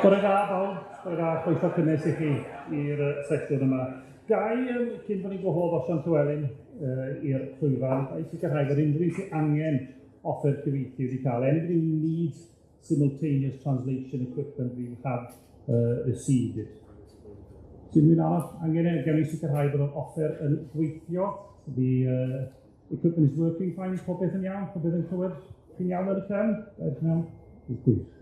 Bore da bawb, bore da, croeso cynnes i chi i'r sesiwn yma. Ga i, cyn bod ni'n gwahodd Osian Llywelyn i'r llwyfan, ga i sicrhau bod unrhyw un sydd angen offer cyfieithu wedi cael. Anybody who needs simultaneous translation equipment, we have received it. Sy'n unrhyw un arall angen e, gawn ni sicrhau bod yr offer yn gweithio. The equipment is working fine, popeth yn iawn, popeth yn clywed, chi'n iawn ar y trefn? Reit, iawn, gwych.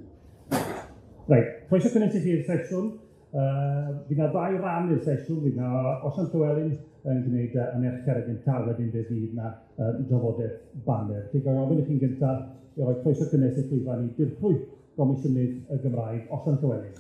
Reit, croeso cynnes i chi i'r sesiwn. Fydd 'na ddau ran i'r sesiwn, fydd 'na Osian Llywelyn yn gwneud anerchiad y gyntaf, wedyn fe fydd 'na drafodaeth banel. Felly ga i ofyn i chi'n gyntaf i roi croeso cynnes i'r llwyfan i Dirprwy Gomisiynydd y Gymraeg, Osian Llywelyn.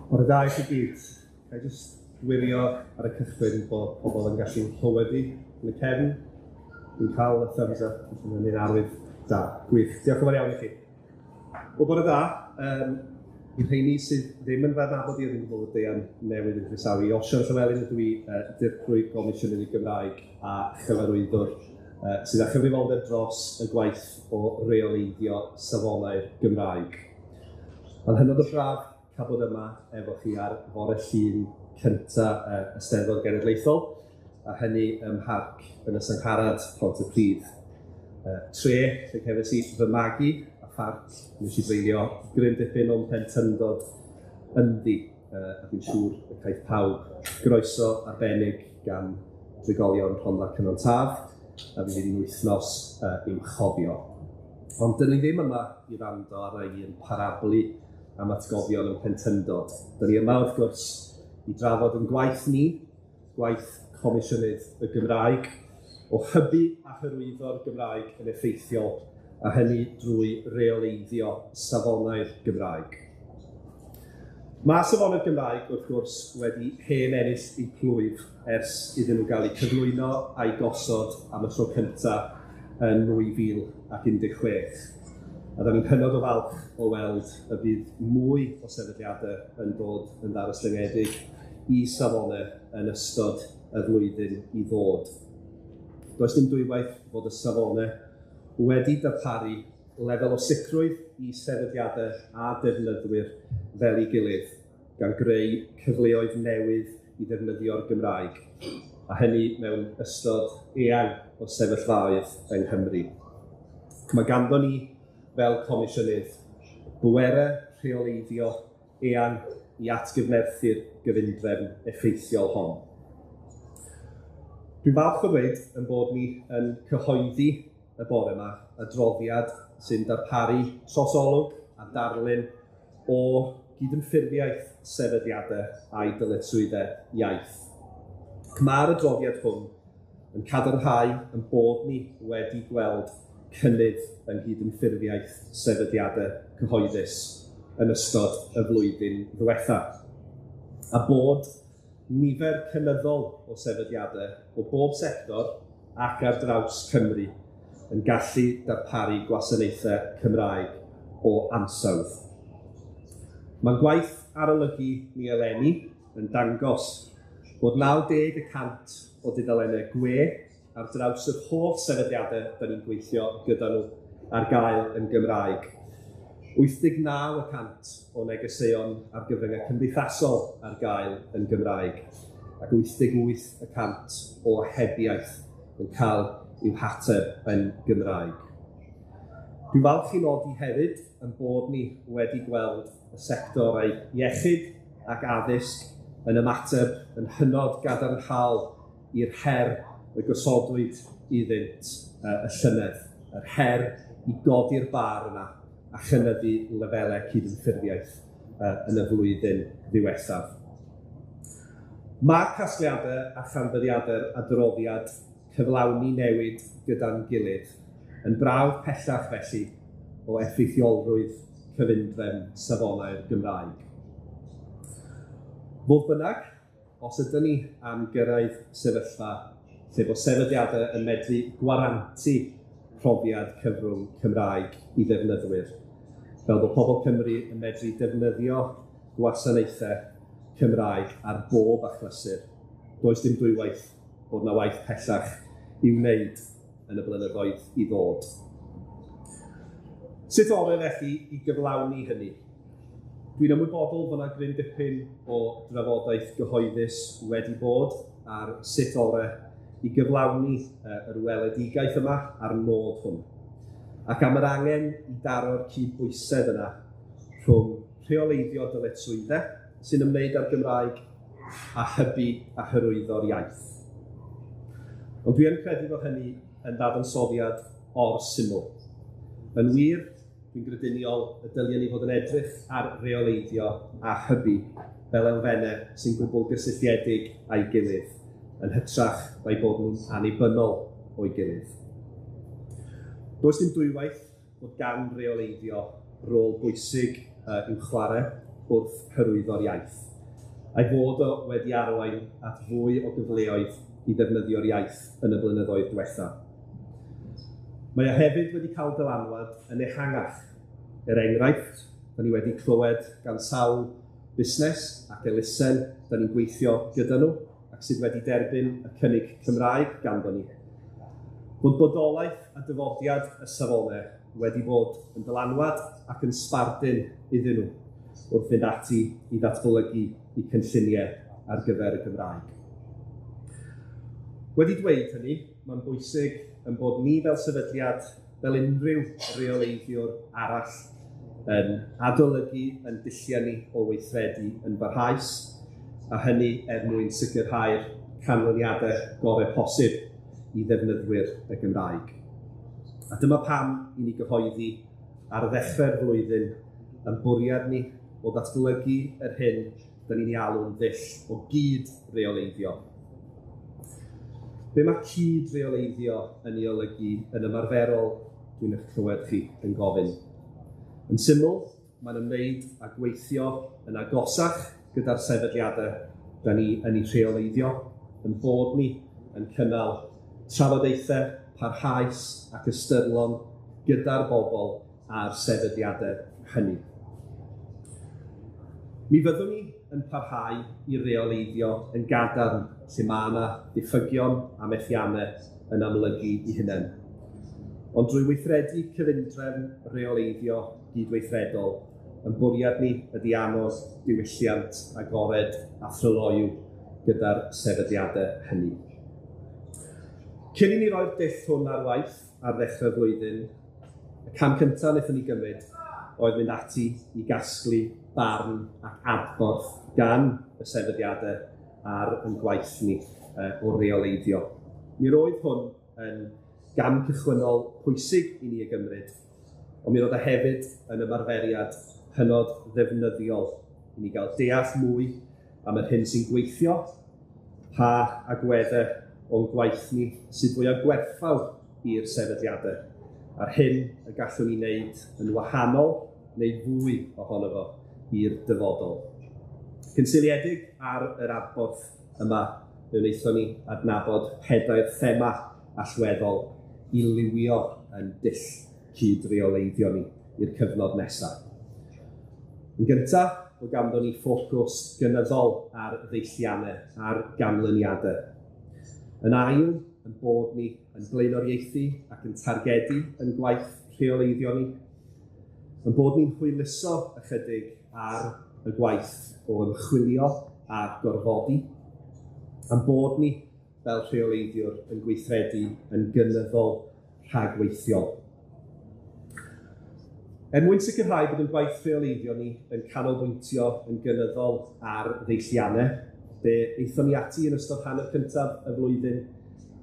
Bore da i chi gyd. Ga i jyst wirio ar y cychwyn bod pobl yn gallu clywed fi yn y cefn. Dwi'n cael y thumbs up, felly mae'n un arwydd da. Gwych. Diolch yn fawr iawn i chi. Wel, bore da. I'r rheini sydd ddim yn fy adnabod i, dwi'n gwybod bod Deian newydd yn croesawu. Osian Llywelyn ydw i, Dirprwy Gomisiynydd y Gymraeg a Chyfarwyddwr sydd â chyfrifoldeb dros y gwaith o reoleiddio safonau'r Gymraeg. Mae'n hynod o braf cael bod yma efo chi ar fore Llun cynta y Steddfod Genedlaethol, a hynny ym Mharc Ynysangharad, Pontypridd. Tre lle cefais i fy magu, a pharc nes i dreulio gryn dipyn o'm plentyndod ynddi, a dwi'n siŵr y caiff pawb groeso arbennig gan drigolion Rhondda Cynon Taf, a fydd hi'n wythnos i'w chofio. Ond dyn ni ddim yma i wrando ar rai yn parablu am atgofion yn plentyndod. Dyn ni yma, wrth gwrs, i drafod yn gwaith ni, gwaith Comisiynydd y Gymraeg, o hybu a hyrwyddo'r Gymraeg yn effeithiol, a hynny drwy reoleiddio safonau'r Gymraeg. Mae safonau'r Gymraeg, wrth gwrs, wedi hen ennill eu plwyf ers iddyn nhw gael eu cyflwyno a'u gosod am y tro cyntaf yn 2016. A da ni'n hynod o falch o weld y bydd mwy o sefydliadau yn dod yn ddarostyngedig i safonau yn ystod y flwyddyn i ddod. Does dim dwywaith fod y safonau wedi darparu lefel o sicrwydd i sefydliadau a defnyddwyr fel ei gilydd, gan greu cyfleoedd newydd i ddefnyddio'r Gymraeg, a hynny mewn ystod eang o sefyllfaoedd yng Nghymru. Mae ganddo ni, fel Comisiynydd, bwerau rheoleiddio eang i atgyfnerthu'r gyfundrefn effeithiol hon. Dwi'n falch o ddweud yn bod ni yn cyhoeddi y bore yma adroddiad sy'n darparu trosolwg a darlun o gydymffurfiaeth sefydliadau a'i dyletswyddau iaith. Mae'r adroddiad hwn yn cadarnhau yn bod ni wedi gweld cynnydd yng nghydymffurfiaeth sefydliadau cyhoeddus yn ystod y flwyddyn ddiwetha, a bod nifer cynyddol o sefydliadau o bob sector ac ar draws Cymru yn gallu darparu gwasanaethau Cymraeg o ansawdd. Mae'n gwaith arolygu ni eleni yn dangos bod 90% o dudalennau gwe ar draws yr holl sefydliadau da ni'n gweithio gyda nhw ar gael yn Gymraeg. 89% o negeseuon ar gyfryngau cymdeithasol ar gael yn Gymraeg, ac 88% o ohebiaeth yn cael i'w hateb yn Gymraeg. Dwi'n falch i nodi hefyd yn bod ni wedi gweld y sectorau iechyd ac addysg yn ymateb yn hynod gadarnhaol i'r her y gosodwyd iddynt y llynedd, yr her i godi'r bar yna a chynyddu lefelau cydymffurfiaeth yn y flwyddyn ddiwethaf. Mae'r casgliadau a chanfyddiadau'r adroddiad cyflawni newid gyda'n gilydd yn brawf pellach felly o effeithiolrwydd cyfundrefn safonau'r Gymraeg. Fodd bynnag, os ydyn ni am gyrraedd sefyllfa lle bod sefydliadau yn medru gwarantu profiad cyfrwng Cymraeg i ddefnyddwyr, fel bod pobl Cymru yn medru defnyddio gwasanaethau Cymraeg ar bob achlysur, does dim dwywaith bod 'na waith pellach i'w wneud yn y blynyddoedd i ddod. Sut orau felly i gyflawni hynny? Dwi'n ymwybodol bod 'na gryn dipyn o drafodaeth gyhoeddus wedi bod ar sut orau i gyflawni yr weledigaeth yma a'r nod hwn, ac am yr angen i daro'r cydbwysedd yna rhwng rheoleiddio dyletswyddau sy'n ymwneud â'r Gymraeg a hybu a hyrwyddo'r iaith. Ond dwi yn credu bod hynny yn ddadansoddiad or-syml. Yn wir, dwi'n grediniol y dylien ni fod yn edrych ar reoleiddio a hybu fel elfennau sy'n gwbl gysylltiedig â'i gilydd, yn hytrach na'i bod nhw'n annibynnol o'i gilydd. Does dim dwywaith bod gan reoleiddio rôl bwysig i'w chwarae wrth hyrwyddo'r iaith, a'i fod o wedi arwain at fwy o gyfleoedd i ddefnyddio'r iaith yn y blynyddoedd diwetha. Mae o hefyd wedi cael dylanwad yn ehangach. Er enghraifft, da ni wedi clywed gan sawl busnes ac elusen da ni'n gweithio gyda nhw ac sydd wedi derbyn y cynnig Cymraeg ganddo ni, bod bodolaeth a dyfodiad y safonau wedi bod yn dylanwad ac yn sbardun iddyn nhw wrth fynd ati i ddatblygu eu cynlluniau ar gyfer y Gymraeg. Wedi dweud hynny, mae'n bwysig yn bod ni fel sefydliad, fel unrhyw reoleiddiwr arall, yn adolygu yn dulliau ni o weithredu yn barhaus, a hynny er mwyn sicrhau'r canlyniadau gorau posib i ddefnyddwyr y Gymraeg. A dyma pam i ni gyhoeddi ar ddechrau'r flwyddyn yn bwriad ni o ddatblygu yr hyn da ni'n ei alw'n ddull o gyd-reoleiddio. Be mae cyd-reoleiddio yn ei olygu yn ymarferol, dwi'n eich clywed chi yn gofyn. Yn syml, mae'n ymwneud â gweithio yn agosach gyda'r sefydliadau da ni yn eu rheoleiddio, yn bod ni yn cynnal trafodaethau parhaus ac ystyrlon gyda'r bobl a'r sefydliadau hynny. Mi fyddwn ni yn parhau i reoleiddio yn gadarn lle mae yna ddiffygion a methiannau yn amlygu eu hunain. Ond drwy weithredu cyfundrefn reoleiddio gydweithredol, yn bwriad ni ydy annog diwylliant agored a thryloyw gyda'r sefydliadau hynny. Cyn i ni roi'r dull hwn ar waith ar ddechrau'r flwyddyn, y cam cyntaf wnaethon ni gymryd oedd mynd ati i gasglu barn ac adborth gan y sefydliadau ar ein gwaith ni o reoleiddio. Mi roedd hwn yn gam cychwynnol pwysig i ni ei gymryd, ond mi roedd o hefyd yn ymarferiad hynod ddefnyddiol i ni gael deall mwy am yr hyn sy'n gweithio, pa agweddau o'n gwaith ni sydd fwyaf gwerthfawr i'r sefydliadau, a'r hyn y gallwn ni wneud yn wahanol neu fwy ohono fo i'r dyfodol. Cynseiliedig ar yr adborth yma, fe wnaethon ni adnabod 4 thema allweddol i liwio yn dull cyd-reoleiddio ni i'r cyfnod nesaf. Yn gyntaf, bod ganddo ni ffocws gynyddol ar ddeilliannau, ar ganlyniadau. Yn ail, yn bod ni yn blaenoriaethu ac yn targedu yn gwaith rheoleiddio ni. Yn bod ni'n hwyluso ychydig ar y gwaith o ymchwilio a gorfodi. A'n bod ni fel rheoleiddiwr yn gweithredu yn gynyddol rhagweithiol. Er mwyn sicrhau bod yn gwaith rheoleiddio ni yn canolbwyntio yn gynyddol ar ddeilliannau, fe aethon ni ati yn ystod hanner cyntaf y flwyddyn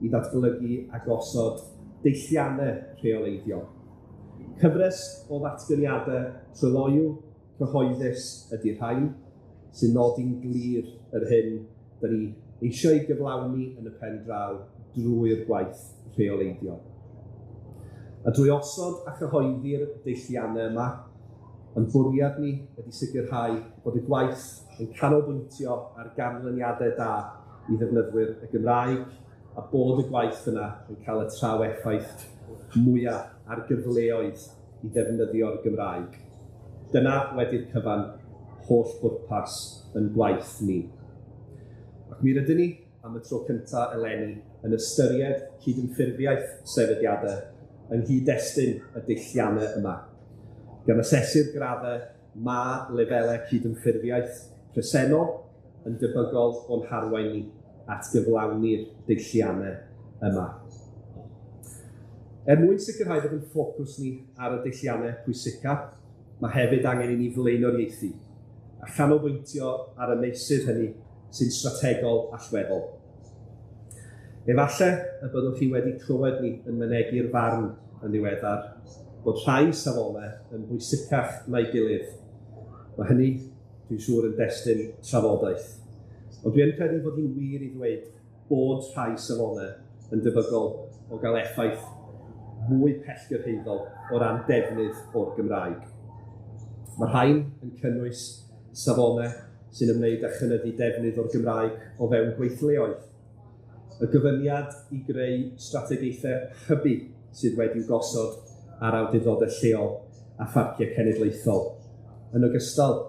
i ddatblygu a gosod deilliannau rheoleiddio. Cyfres o ddatganiadau tryloyw cyhoeddus ydy'r rhain, sy'n nodi'n glir yr hyn da ni eisiau gyflawni yn y pen draw drwy'r gwaith rheoleiddio. A drwy osod a chyhoeddi'r deilliannau yma, yn bwriad ni ydy sicrhau bod y gwaith yn canolbwyntio ar ganlyniadau da i ddefnyddwyr y Gymraeg a bod y gwaith yna yn cael y traw effaith mwyaf ar gyfleoedd i ddefnyddio'r Gymraeg. Dyna wedi'r cyfan holl bwrpas yn gwaith ni. Ac mi rydyn ni am y tro cynta eleni yn ystyried cydymffurfiaeth sefydliadau yng nghyd-destun y deilliannau yma, gan asesu'r graddau ma' lefelau cydymffurfiaeth presennol yn debygol o'n harwain ni at gyflawni'r deilliannau yma. Er mwyn sicrhau bod yn ffocws ni ar y deilliannau pwysica, mae hefyd angen i ni flaenoriaethu a chanolbwyntio ar y meysydd hynny sy'n strategol allweddol. Efallai y byddwch chi wedi clywed ni yn mynegi'r farn yn ddiweddar bod rhai safonau yn bwysicach na'i gilydd. Mae hynny, dwi'n siŵr, yn destun trafodaeth. Ond dwi yn credu bod hi'n wir i ddweud bod rhai safonau yn debygol o gael effaith mwy pellgyrhaeddol o ran defnydd o'r Gymraeg. Mae rhain yn cynnwys safonau sy'n ymwneud â chynyddu defnydd o'r Gymraeg o fewn gweithleoedd, y gofyniad i greu strategaethau hybu sydd wedi'w gosod ar awdurdodau lleol a pharciau cenedlaethol, yn ogystal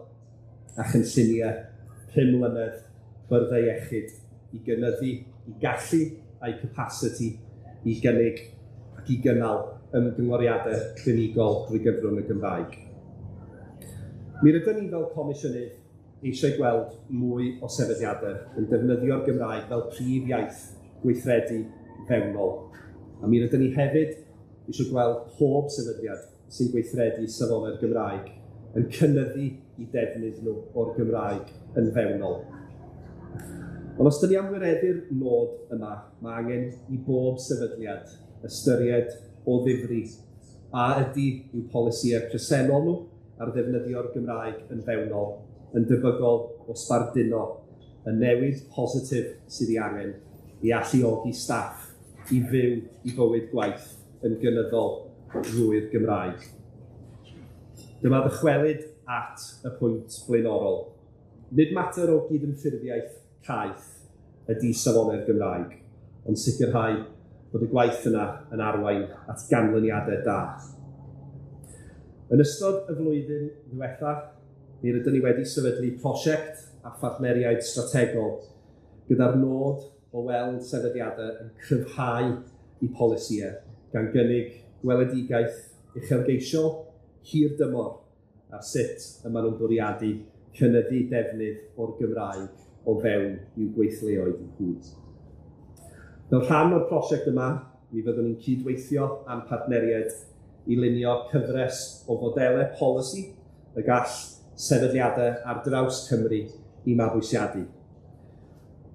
â chynlluniau 5 mlynedd byrddau iechyd i gynyddu, i gallu a'i capacity i gynnig ac i gynnal ymgyngoriadau clinigol drwy gyfrwng y Gymraeg. Mi rydyn ni fel Comisiynydd eisiau gweld mwy o sefydliadau yn defnyddio'r Gymraeg fel prif iaith gweithredu fewnol. A mi rydyn ni hefyd eisiau gweld pob sefydliad sy'n gweithredu safonau'r Gymraeg yn cynyddu eu defnydd nhw o'r Gymraeg yn fewnol. Ond os 'dyn ni am wireddu'r nod yma, mae angen i bob sefydliad ystyried o ddifri a ydy i'w polisïau presennol nhw ar ddefnyddio'r Gymraeg yn fewnol yn debygol o sbarduno y newid positif sydd ei angen i alluogi staff i fyw i fywyd gwaith yn gynyddol drwy'r Gymraeg. Dyma ddychwelyd at y pwynt blaenorol. Nid mater o gydymffurfiaeth caeth ydy safonau'r Gymraeg, ond sicrhau bod y gwaith yna yn arwain at ganlyniadau da. Yn ystod y flwyddyn ddiwetha, mi rydyn ni wedi sefydlu prosiect a phartneriaid strategol gyda'r nod o weld sefydliadau yn cryfhau eu polisïau, gan gynnig gweledigaeth uchelgeisiol hir dymor ar sut y maen nhw'n bwriadu cynyddu defnydd o'r Gymraeg o fewn i'w gweithleoedd nhw. Fel rhan o'r prosiect yma, mi fyddwn ni'n cydweithio â'n partneriaid i lunio cyfres o fodelau polisi y gall sefydliadau ar draws Cymru i mabwysiadu.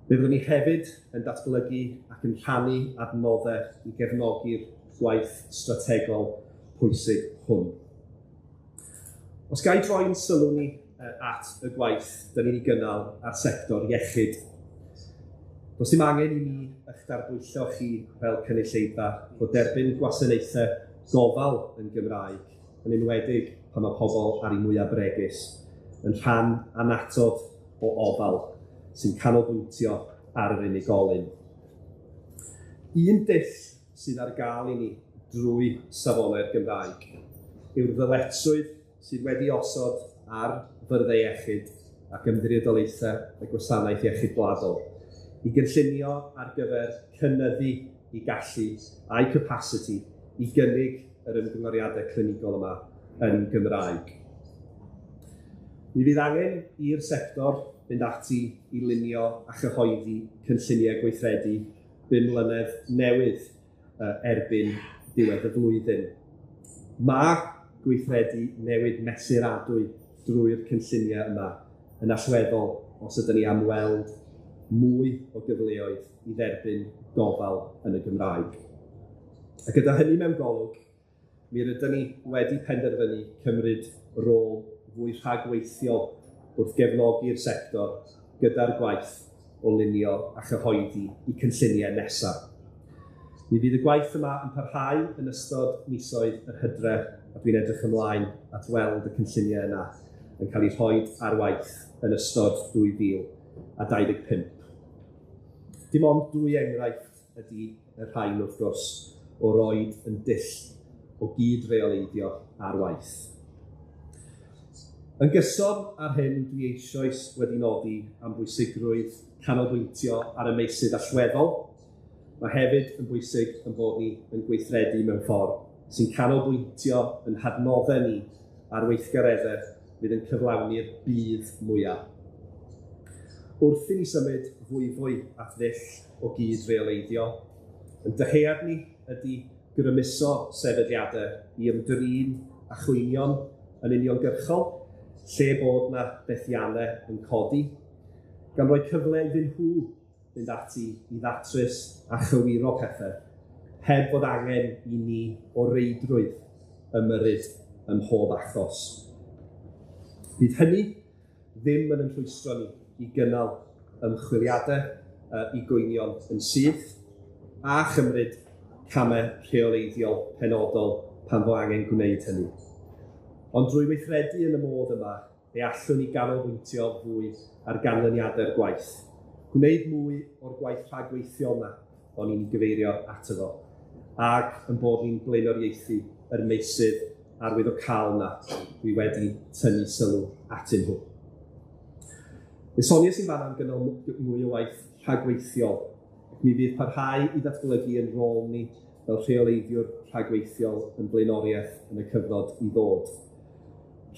Fe fyddwn ni hefyd yn datblygu ac yn rhannu adnoddau i gefnogi'r gwaith strategol pwysig hwn. Os ga i droi'n sylw ni at y gwaith dyn ni'n ei gynnal ar sector iechyd. Does dim angen i mi eich darbwyllo chi fel cynulleidfa bod derbyn gwasanaethau gofal yn Gymraeg, yn enwedig pan mae pobl ar eu mwyaf bregus, yn rhan annatod o ofal sy'n canolbwyntio ar yr unigolyn. Un dull sydd ar gael i ni drwy safonau'r Gymraeg yw'r ddyletswydd sydd wedi osod ar fyrddau iechyd ac ymddiriedolaethau y Gwasanaeth Iechyd Gwladol i gynllunio ar gyfer cynyddu eu gallu a'u capacity i gynnig yr ymgyngoriadau clinigol yma yn Gymraeg. Mi fydd angen i'r sector fynd ati i lunio a chyhoeddi cynlluniau gweithredu 5 mlynedd newydd erbyn diwedd y flwyddyn. Mae gweithredu newid mesuradwy drwy'r cynlluniau yma yn allweddol os ydyn ni am weld mwy o gyfleoedd i dderbyn gofal yn y Gymraeg. A gyda hynny mewn golwg, mi rydyn ni wedi penderfynu cymryd rôl fwy rhagweithiol wrth gefnogi'r sector gyda'r gwaith o lunio a chyhoeddi eu cynlluniau nesaf. Mi fydd y gwaith yma yn parhau yn ystod misoedd yr hydref a dwi'n edrych ymlaen at weld y cynlluniau yna yn cael eu rhoi ar waith yn ystod 2025. Dim ond dwy enghraifft ydy y rhain wrth gwrs o roid yn dull o gyd-reoleiddio ar waith. Yn gyson ar hyn dwi eisoes wedi nodi am bwysigrwydd canolbwyntio ar y meysydd allweddol, mae hefyd yn bwysig ein bod ni yn gweithredu mewn ffordd sy'n canolbwyntio yn hadnoddau ni ar weithgareddau fydd yn cyflawni'r budd mwyaf. Wrth i ni symud fwyfwy at ddull o gyd-reoleiddio, ein dyhead ni ydy grymuso sefydliadau i ymdrin â chwynion yn uniongyrchol, lle bod 'na fethiannau yn codi, gan roi cyfle iddyn nhw fynd ati i ddatrys a chywiro pethau, heb fod angen i ni o reidrwydd ymyrryd ym mhob achos. Bydd hynny ddim yn ein rhwystro ni i gynnal ymchwiliadau i gwynion yn syth a chymryd camau rheoleiddiol penodol pan fo angen gwneud hynny. Ond drwy weithredu yn y modd yma, fe allwn ni ganolbwyntio fwy ar ganlyniadau'r gwaith. Gwneud mwy o'r gwaith rhagweithiol yma o'n i'n gyfeirio ato fo, ac yn bod ni'n blaenoriaethu yr meysydd arwyddocaol yna dwi wedi tynnu sylw atyn nhw. Fe soniais i'n fan'na am gynnal mwy o waith rhagweithiol, ac mi fydd parhau i ddatblygu yn rôl ni fel rheoleiddiwr rhagweithiol yn blaenoriaeth yn y cyfnod i ddod.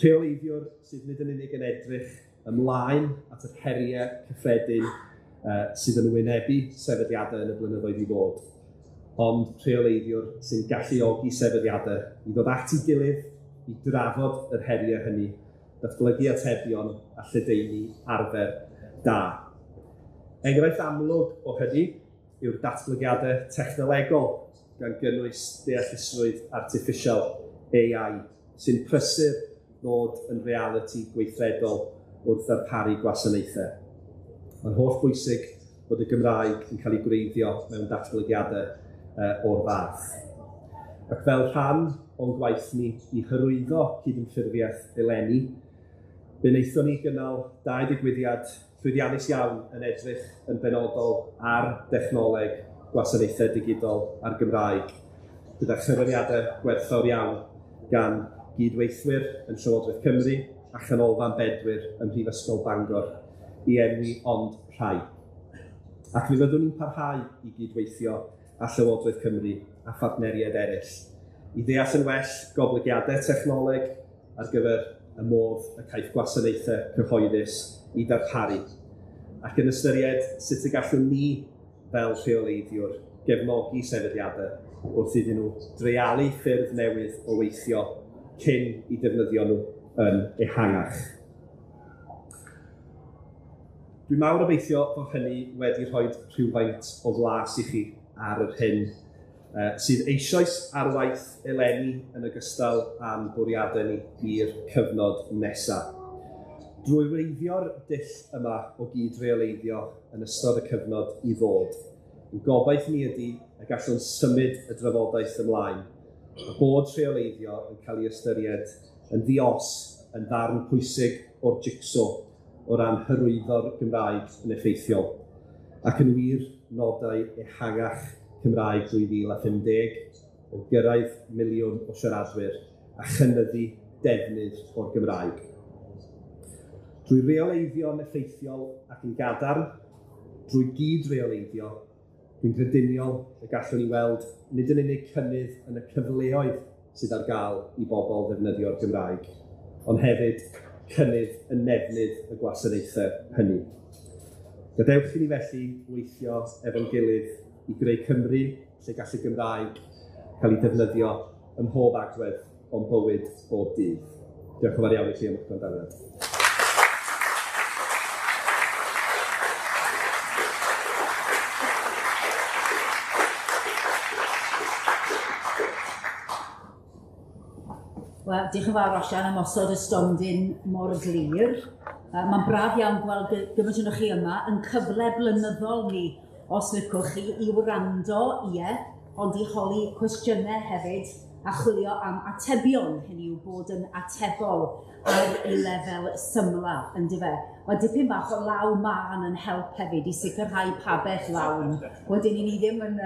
Rheoleiddiwr sydd nid yn unig yn edrych ymlaen at yr heriau cyffredin sydd yn wynebu sefydliadau yn y blynyddoedd i ddod, ond rheoleiddiwr sy'n galluogi sefydliadau i ddod at ei gilydd, i drafod yr heriau hynny, datblygu atebion a lledaenu arfer da. Enghraifft amlwg o hynny yw'r datblygiadau technolegol, gan gynnwys deallusrwydd artiffisial AI, sy'n prysur ddod yn realiti gweithredol wrth ddarparu gwasanaethau. Mae'n holl bwysig bod y Gymraeg yn cael ei gwreiddio mewn datblygiadau o'r fath. Ac fel rhan o'n gwaith ni i hyrwyddo cydymffurfiaeth eleni, fe wnaethon ni gynnal dau ddigwyddiad llwyddiannus iawn yn edrych yn benodol ar dechnoleg gwasanaethau digidol a'r Gymraeg, gyda chyfraniadau gwerthfawr iawn gan gydweithwyr yn Llywodraeth Cymru a Chanolfan Bedwyr ym Mhrifysgol Bangor, i enwi ond rhai. Ac mi fyddwn ni'n parhau i gydweithio â Llywodraeth Cymru a phartneriaid eraill i ddeall yn well goblygiadau technoleg ar gyfer y modd y caiff gwasanaethau cyhoeddus i darparu, ac yn ystyried sut y gallwn ni fel rheoleiddiwr gefnogi sefydliadau wrth iddyn nhw dreialu ffyrdd newydd o weithio cyn i defnyddio nhw yn ehangach. Dwi'n mawr obeithio bod hynny wedi rhoi rhywfaint o flas i chi ar yr hyn sydd eisoes ar waith eleni yn ogystal â'n bwriadau ni i'r cyfnod nesaf. Drwy wreiddio'r dull yma o gyd-reoleiddio yn ystod y cyfnod i ddod, ein gobaith ni ydy y gallwn symud y drafodaeth ymlaen, a bod rheoleiddio yn cael ei ystyried yn ddi-os yn ddarn pwysig o'r jigsaw o ran hyrwyddo'r Gymraeg yn effeithiol, ac yn wir nodau ehangach Cymraeg 2050 o gyrraedd miliwn o siaradwyr a chynyddu defnydd o'r Gymraeg. Drwy reoleiddio'n effeithiol ac yn gadarn, drwy gyd-reoleiddio, dwi'n grediniol y gallwn ni weld nid yn unig cynnydd yn y cyfleoedd sydd ar gael i bobl ddefnyddio'r Gymraeg, ond hefyd cynnydd yn nefnydd y gwasanaethau hynny. Gadewch i ni felly weithio efo'n gilydd i greu Cymru lle gall y Gymraeg cael ei defnyddio ym mhob agwedd o'n bywyd bob dydd. Diolch yn fawr iawn i chi am eich gwrandawiad. Wel, diolch yn fawr Osian am osod y stondin mor glir. Mae'n braf iawn gweld gymaint ohonoch chi yma yn cyfle blynyddol ni, os licwch chi, i wrando, ie, ond i holi cwestiynau hefyd a chwilio am atebion, hynny yw bod yn atebol ar ei lefel symla, yndyfe. Mae dipyn bach o law mân yn help hefyd i sicrhau pabell lawn. Wedyn i ni ddim yn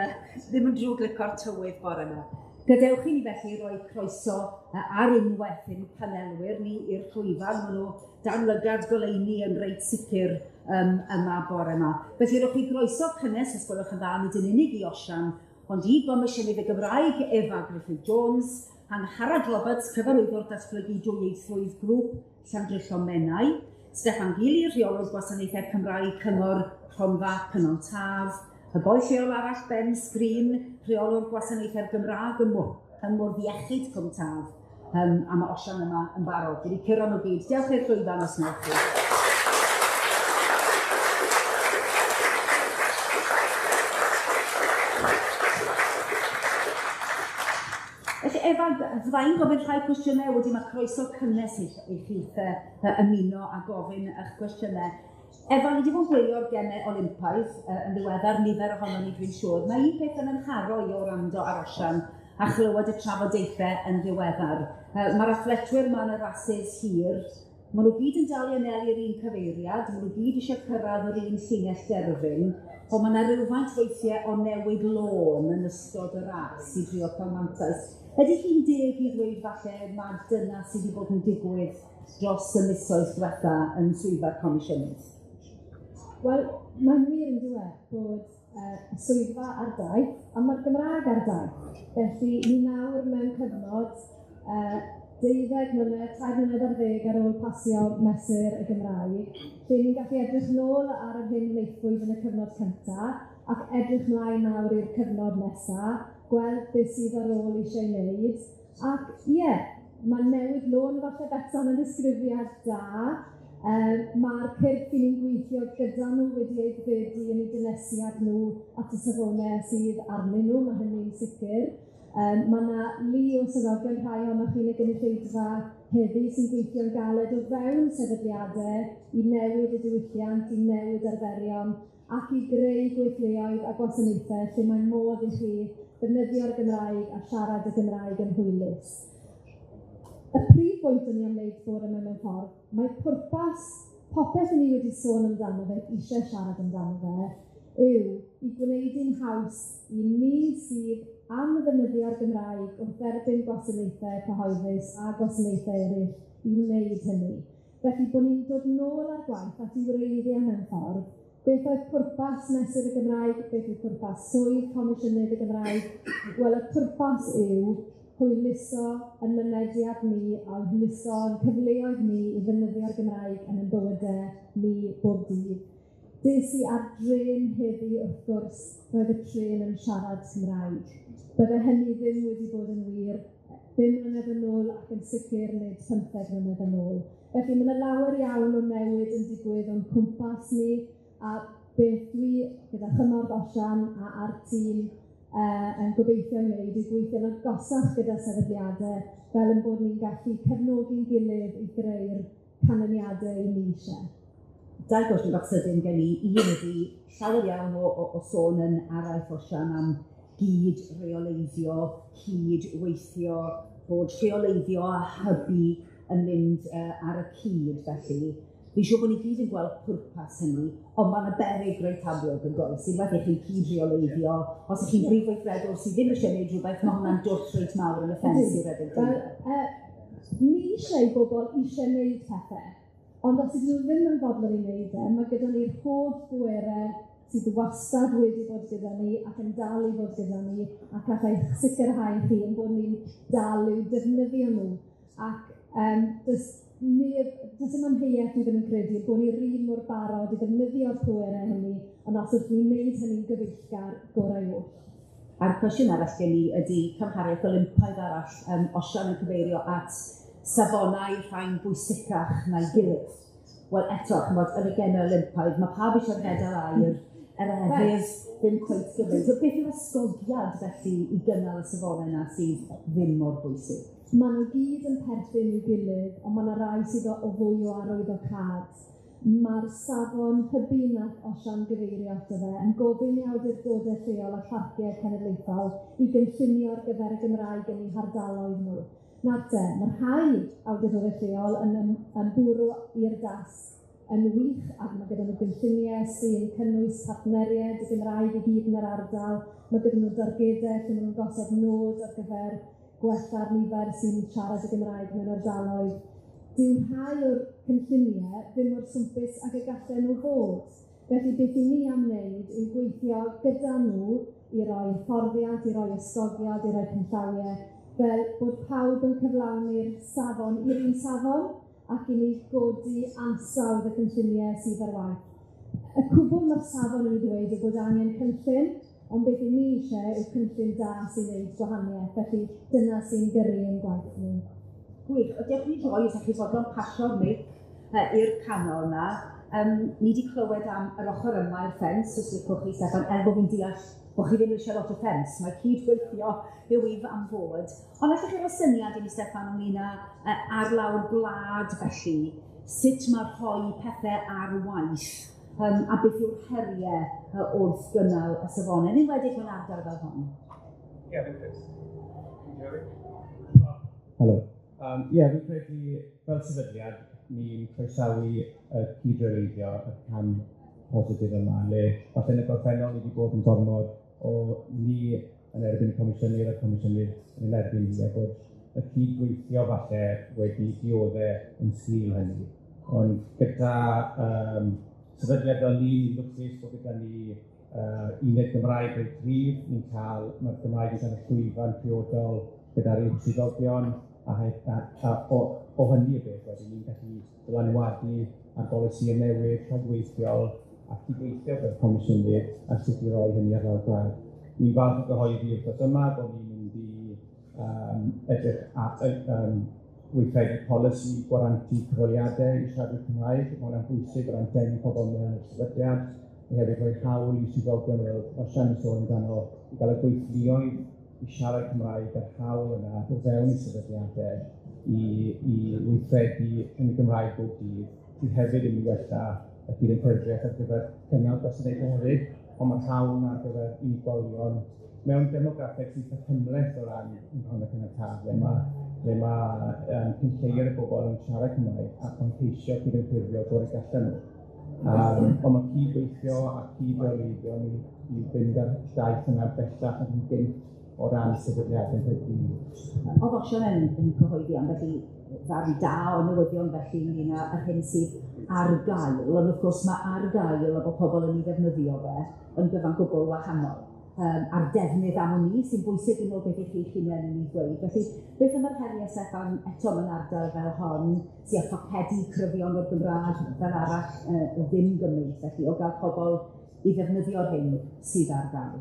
drwg lico'r tywydd bore yma. Gadewch i ni felly roi croeso ar unwaith i'n panelwyr ni i'r llwyfan. Maen nhw dan lygad goleuni yn reit sicr yma bore yma. Felly rowch chi groeso cynnes, os gwelwch yn dda, nid yn unig i Osian, ond i Gomisiynydd y Gymraeg, Efa Gruffudd Jones, Angharad Roberts, Cyfarwyddwr Datblygu Dwyieithrwydd Grŵp Llandrillo Menai, Steffan Gili, Rheolwr Gwasanaethau Cymraeg Cyngor Rhondda Cynon Taf, y boi lleol arall Ben Sgrin, Rheolwr Gwasanaethau'r Gymraeg ym Mwrdd Iechyd Cwm Taf, a mae Osian yma yn barod. Dwi wedi curo nhw gyd. Diolch i'r llwyfan os wnewch chi. Felly, Efa, fydda i'n gofyn rhai cwestiynau, wedyn mae croeso cynnes i chi ymuno a gofyn eich cwestiynau. Efa, ni wedi bod yn gwylio'r Gemau Olympaidd yn ddiweddar, nifer ohonon ni dwi'n siŵr. Mae un peth yn 'y nharo i o wrando ar Osian a chlywed y trafodaethau yn ddiweddar. Mae'r athletwyr 'ma yn y rasys hir, maen nhw gyd yn dal i anelu'r un cyfeiriad, maen nhw gyd eisiau cyrraedd yr un llinell derfyn, ond mae yna rywfaint weithiau o newid lôn yn ystod y ras i drio cael mantais. Ydy hi'n deg i ddweud falle mai dyna sydd wedi bod yn digwydd dros y misoedd diwetha yn swyddfa'r Comisiynydd? Wel, mae'n wir yn dyw e bod y swyddfa ar daith, a mae'r Gymraeg ar daith. Felly, ni nawr mewn cyfnod 12 mlynedd, 3 mlynedd ar ddeg ar ôl pasio Mesur y Gymraeg, lle ni'n gallu edrych nôl ar yr hyn wnaethpwyd yn y cyfnod cynta, ac edrych mlaen nawr i'r cyfnod nesa, gweld beth sydd ar ôl eisiau wneud. Ac ie, mae newid lôn falle Betsan yn ddisgrifiad da. Mae'r cyrff i ni'n gweithio gyda nhw wedi eu aeddfedu yn eu dynesiad nhw at y safonau sydd arnyn nhw, mae hynny'n sicr. Mae yna lu o swyddogion, rhai ohonoch chi yn y gynulleidfa heddi, sy'n gweithio'n galed o fewn sefydliadau i newid y diwylliant, i newid arferion, ac i greu gweithleoedd a gwasanaethau lle mae modd i chi ddefnyddio'r Gymraeg a siarad y Gymraeg yn hwylus. Y prif bwynt o'n i am wneud bore yma mewn ffordd, mae pwrpas popeth ni wedi sôn amdano fe, eisiau siarad amdano fe, yw i gwneud hi'n haws i ni sydd am ddefnyddio'r Gymraeg wrth dderbyn gwasanaethau cyhoeddus a gwasanaethau eraill i wneud hynny. Felly bod ni'n dod nôl ar gwaith at i wreiddiau mewn ffordd, beth oedd pwrpas Mesur y Gymraeg, beth yw pwrpas swydd Comisiynydd y Gymraeg? Wel, y pwrpas yw hwyluso yn mynediad ni a hwyluso yn cyfleoedd ni i ddefnyddio'r Gymraeg yn ein bywydau ni bob dydd. Des i ar drên heddi, wrth gwrs, roedd y trên yn siarad Cymraeg. Bydde hynny ddim wedi bod yn wir 5 mlynedd yn ôl ac yn sicr nid 15 mlynedd yn ôl. Felly mae yna lawer iawn o newid yn digwydd o'n cwmpas ni, a beth dwi, gyda chymorth Osian a'r tîm, yn gobeithio ei wneud yw gweithio'n agosach gyda sefydliadau fel ein bod ni'n gallu cefnogi'n gilydd i greu'r canlyniadau i ni eisiau. Dau gwestiwn bach sydyn gen i. Un ydy llawer iawn o sôn yn araith Osian am gyd-reoleiddio, cyd-weithio, bod rheoleiddio a hybu yn mynd ar y cyd felly. Fi'n siŵr bod ni gyd yn gweld pwrpas hynny, ond mae yna beryg reit amlwg yn does. Unwaith i chi'n cyd-reoleiddio, os ych chi'n brif weithredwr sydd ddim eisiau gwneud rhywbeth, mae hwnna'n dwll reit mawr yn y ffens i redeg. Wel, ni eisiau bobl eisiau gwneud pethau, ond os ydyn nhw ddim yn fodlon i wneud e, mae gyda ni'r holl bwerau sydd wastad wedi bod gyda ni ac yn dal i fod gyda ni, ac allai sicrhau chi ein bod ni'n dal i'w defnyddio nhw. Ac does dim amheuaeth, dwi ddim yn credu, bod ni'r un mor barod i ddefnyddio'r pwerau hynny, ond os ydyn ni'n gwneud hynny'n gyfeillgar, gorau oll. A'r cwestiwn arall gen i ydy cymhariaeth Olympaidd arall, Osian yn cyfeirio at safonau rhai'n bwysicach na'i gilydd. Wel eto, chimod, yn y Gemau Olympaidd, mae pawb eisiau'r medal aur, yr efydd ddim cweit gymaint. So beth yw'r ysgogiad felly i gynnal y safonau yna sydd ddim mor bwysig? Maen nhw gyd yn perthyn i'w gilydd, ond mae yna rai sydd o fwy o arwyddocâd. Mae'r safon hybu nath Osian gyfeirio ato fe yn gofyn i awdurdodau lleol a pharciau cenedlaethol i gynllunio ar gyfer y Gymraeg yn eu hardaloedd nhw. Nawr te, mae rhai awdurdodau lleol yn bwrw i'r dasg yn wych, ac mae gyda nhw gynlluniau sy'n cynnwys partneriaid y Gymraeg i gyd yn yr ardal, mae gyda nhw dargedau lle maen nhw'n gosod nod ar gyfer gwella'r nifer sy'n siarad y Gymraeg mewn ardaloedd. Dyw rhai o'r cynlluniau ddim mor swmpus ag y gallen nhw fod. Felly beth 'y ni am wneud yw gweithio gyda nhw i roi hyfforddiant, i roi ysgogiad, i roi canllawiau, fel bod pawb yn cyflawni'r safon i'r un safon, ac i ni godi ansawdd y cynlluniau sydd ar waith. Y cwbl mae'r safon yn ei ddweud yw bod angen cynllun, ond beth 'y ni eisiau yw cynllun da sy'n gwneud gwahaniaeth. Felly dyna sy'n gyrru ein gwaith ni. Gwych. O, diolch i ni droi, os ydych chi fodlon pasio'r meic i'r canol 'na. Ni wedi clywed am yr ochr yma i'r ffens, os licwch chi, Steffan, er bod fi'n deall bod chi ddim eisiau lot o ffens, mae cydweithio yw i am fod. Ond allwch chi roi syniad i ni, Steffan, ynglyn â ar lawr gwlad felly, sut mae rhoi pethau ar waith, a beth yw'r heriau wrth gynnal y safonau, yn enwedig mewn ardal fel hon? Ie, fi'n credu. Helo. Ie, fi'n credu fel sefydliad, ni'n croesawu y cydreoleiddio, y cam positif yma, le falle yn y gorffennol ni wedi bod yn gormod o ni yn erbyn y Comisiynydd a'r Comisiynydd yn erbyn ni, a bod y cydweithio falle wedi diodde yn sgil hynny. Ond gyda sefydliad fel ni, ni'n lwcus bod gyda ni uned Gymraeg reit gryf, ni'n cael, mae'r Gymraeg yn cael y llwyfan priodol gyda'r uwch swyddogion, a o hynny y beth wedyn ni'n gallu dylanwadu ar bolisïau newydd, rhagweithiol, a cydweithio gyda'r Comisiynydd a sut i roi hynny ar lawr gwlad. Ni'n falch o gyhoeddi wythnos yma bod ni'n mynd i edrych at weithredu polisi gwarantu cyfweliadau i siaradwyr Cymraeg. Mae hwnna'n bwysig o ran denu pobl mewn i'r sefydliad. Ni hefyd rhoi hawl i swyddogion fel Osian yn sôn amdano i gael y gweithluoedd i siarad Cymraeg a'r hawl yna o fewn y sefydliadau i weithredu yn y Gymraeg bob dydd, sydd hefyd yn mynd i wella y cydymffurfiaeth ar gyfer cynnal gwasanaethau hefyd, ond mae'r hawl yna ar gyfer unigolion mewn demograffeg sy'n eitha cymhleth o ran yn Rhondda Cynon Taf, lle ma cyn lleied o bobl yn siarad Cymraeg ac yn ceisio cydymffurfio gorau gallan nhw. Ond mae cydweithio a cydreoleiddio yn mynd i fynd ar daith yna bellach ac yn gynt o ran sefydliadau hybu. Oedd Osian yn cyhoeddi am felly ddarn da o newyddion felly ynglyn â yr hyn sydd ar gael, ond wrth gwrs mae ar gael a bod pobl yn ei ddefnyddio fe yn gyfan gwbl wahanol. A'r defnydd am wn i sy'n bwysig yn ôl beth i chi'ch hunain yn ei ddweud. Felly, beth am yr heriau, Steffan, eto mewn ardal fel hon, sydd â phocedi cryfion o'r Gymraeg fel arall ddim gymaint, felly, o gael pobl i ddefnyddio'r hyn sydd ar gael?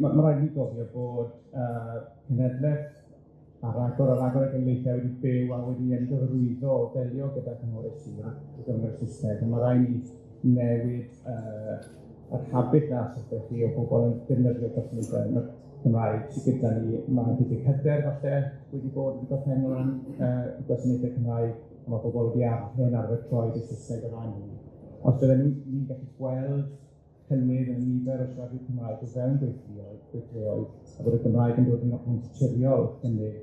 Ma raid i ni gofio bod cenhedlaeth a ragor o genedlaethau wedi byw a wedi ymgyfarwyddo o delio gyda cynghorau sir y gyfrwng Saesneg. A mae raid ni newid yr habit na sydd chi o bobl yn defnyddio gwasanaethau Cymraeg sydd gyda ni. Mae diffyg hyder falle wedi bod yn gorffennol o ran gwasanaethau Cymraeg, a mae pobl wedi hen arfer troi i'r Saesneg o ran hynny. Os bydden ni'n gallu gweld cynnydd yn nifer o siaradwyr Cymraeg o fewn gweithleoedd, a bod y Gymraeg yn dod yn naturiol cynnig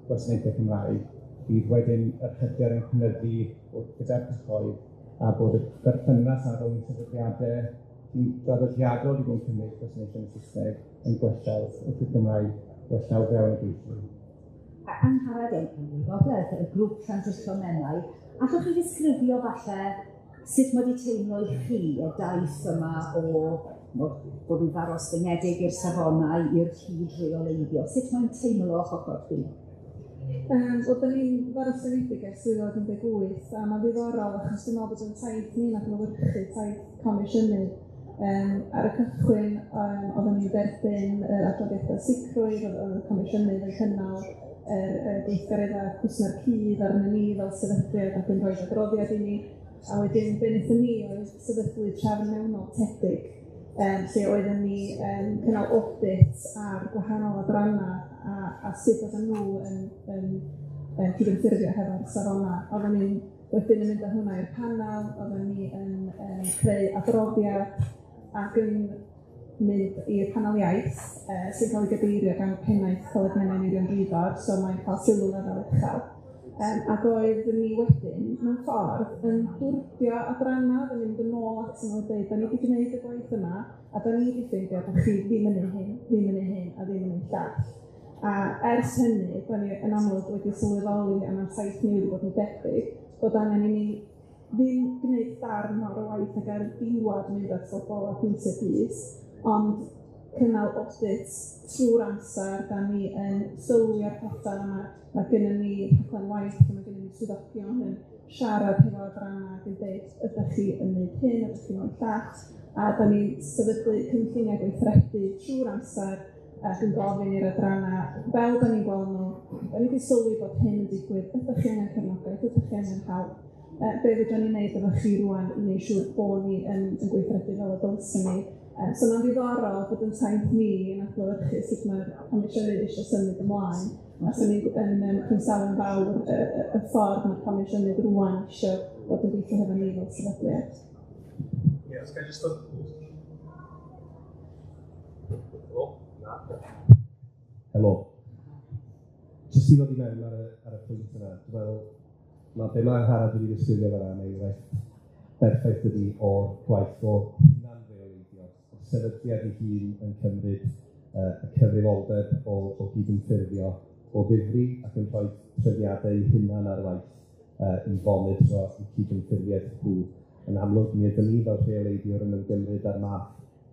gwasanaethau Cymraeg, bydd wedyn yr hyder yn cynyddu gyda'r cyhoedd, a bod y berthynas ar rhwng sefydliadau sy'n draddodiadol wedi bod yn cynnig gwasanaethau yn Saesneg yn gwella wrth i'r Gymraeg wella o fewn y gweithlu. Angharad yn y Gogledd, y grŵp Llandrillo Menai, allwch chi ddisgrifio falle sut mae wedi teimlo i chi y daith yma o bod yn ddarostyngedig i'r safonau, i'r cyd-reoleiddio? Sut mae'n teimlo o'ch ochr chi? Wel, da ni'n ddarostyngedig ers 2018, a mae'n ddiddorol achos dwi'n meddwl bod yn taith ni'n adlewyrchu taith Comisiynydd. Ar y cychwyn, oedden ni'n derbyn yr adroddiadau sicrwydd, oedd y Comisiynydd yn cynnal yr gweithgareddau cwsmer cudd arnyn ni fel sefydliad ac yn rhoi adroddiad i ni. A wedyn, be wnaethon ni oedd sefydlu trefn mewnol tebyg, lle oedden ni cynnal audit ar gwahanol adrannau a sut oedden nhw yn cydymffurfio hefo'r safonau. Oedden ni'n wedyn yn mynd â hwnna i'r panel, oedden ni yn creu adroddiad ac yn mynd i'r panel iaith, sy'n cael ei gadeirio gan pennaeth Coleg Menai Meirion Dwyfor, so mae'n cael sylw lefel uchel. Ac oeddwn ni wedyn, mewn ffordd, yn dwrdio adrannau, yn mynd yn ôl at nhw a dweud, da ni wedi gwneud y gwaith yma, a da ni wedi ffeindio bod chi ddim yn neud hyn, ddim yn neud hyn, a ddim yn neud llall. A ers hynny, da ni yn amlwg wedi sylweddoli, a mae'r taith ni wedi bod yn debyg, bod angen i ni ddim gwneud darn mawr o waith ac ar y diwedd mynd at bobl a pwyntio bys, ond cynnal audits trwy'r amser, da ni yn sylwi ar pethau yma, mae gennym ni rhaglen waith, mae gennym ni swyddogion yn siarad hefo adrannau ac yn dweud, ydych chi yn gwneud hyn, ydych chi'n gwneud llall, a da ni'n sefydlu cynlluniau gweithredu trwy'r amser ac yn gofyn i'r adrannau, fel da ni'n gweld nhw, da ni wedi sylwi bod hyn yn digwydd, ydych chi angen cefnogaeth, ydych chi angen help, be fedrwn ni wneud efo chi rŵan i wneud siŵr bod ni yn gweithredu fel y dylswn ni. So mae'n ddiddorol bod yn taith ni yn adlewyrchu sut mae'r Comisiynydd eisiau symud ymlaen. A so ni'n yn croesawu'n fawr y ffordd mae'r Comisiynydd rŵan eisiau bod yn gweithio hefo ni fel sefydliad. Ie, os ga i jyst dod... Helo? Na. Helo. Jyst i ddod i mewn ar y pwynt yna, dwi'n meddwl ma' be' ma' Angharad wedi disgrifio fan'na yn enghraifft berffaith dydi o'r gwaith o hunanreoleiddio, o'r sefydliad ei hun yn cymryd y cyfrifoldeb o gydymffurfio o ddifri ac yn rhoi trefniadau eu hunan ar waith i fonitro eu cydymffurfiaeth nhw. Yn amlwg, mi ydym ni fel rheoleiddiwr yn ymgymryd â'r math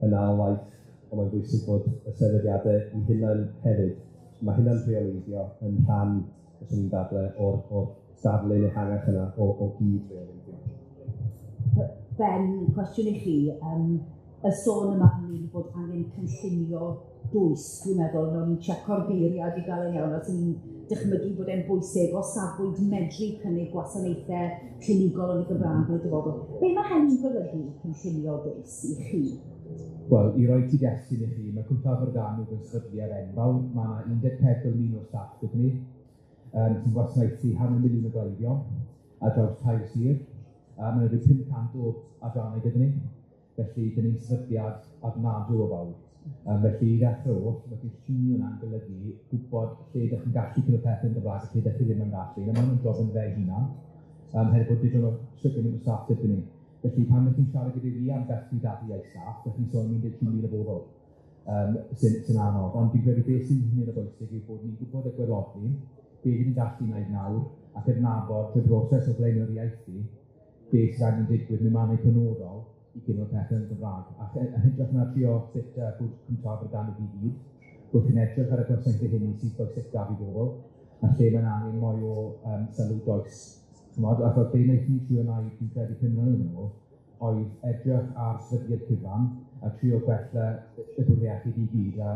yna o waith, ond mae'n bwysig bod y sefydliadau eu hunain hefyd. Mae hynna'n rheoleiddio yn rhan, os o'n i'n dadle, o'r darlun ehangach yna o gyd-reoleiddio. Ben, cwestiwn i chi, y sôn yma ynglyn bod angen cynllunio dwys, dwi'n meddwl, nawn ni'n checo'r geiriad i gael e'n iawn, os ni'n dychmygu bod e'n bwysig o safbwynt medru cynnig gwasanaethau clinigol yn y Gymraeg yn y dyfodol. Be mae hynny'n golygu, cynllunio dwys, i chi? Wel, i roi cyd-destun i chi, mae Cwm Taf Morgannwg yn sefydliad enfawr. Mae yna 14,000 o staff gyda ni, sy'n gwasanaethu 500,000 o gleifion ar draws 3 sir. A mae yna rhyw 500 o adrannau gyda ni. Felly, dyn ni'n sefydliad ofnadwy o fawr. Felly, i ddechrau oll, mae cynllunio yna'n golygu gwybod lle ydych chi'n gallu cynnal pethau yn Gymraeg a lle ydych chi ddim yn gallu. Na, mae hwnna'n job yn fe hunan, hefyd bod digon o sicrwydd o staff gyda ni. Felly, pan ydych chi'n siarad gyda fi am gasglu data iaith staff, ydych chi'n sôn am 13,000 o bobl, sy'n anodd. Ond fi'n credu beth sy'n hynny o bwysig yw bod ni'n gwybod y gwaelodlin, be ni'n gallu wneud nawr, ac adnabod y broses o blaenoriaethu, beth sydd angen digwydd mewn mannau penodol i gynnal pethau yn Gymraeg. Ac yn hytrach na trio sut bod Cwm Taf Morgannwg i gyd, bod chi'n edrych ar y gwasanaethau hynny sydd bwysicaf i bobl, a lle mae'n angen mwy o sylw does. Ch'mod, achos be wnaethon ni trio wneud, fi'n credu 5 mlynedd yn ôl, oedd edrych ar sefydliad cyfan a trio gwella y bwrdd iechyd i gyd, a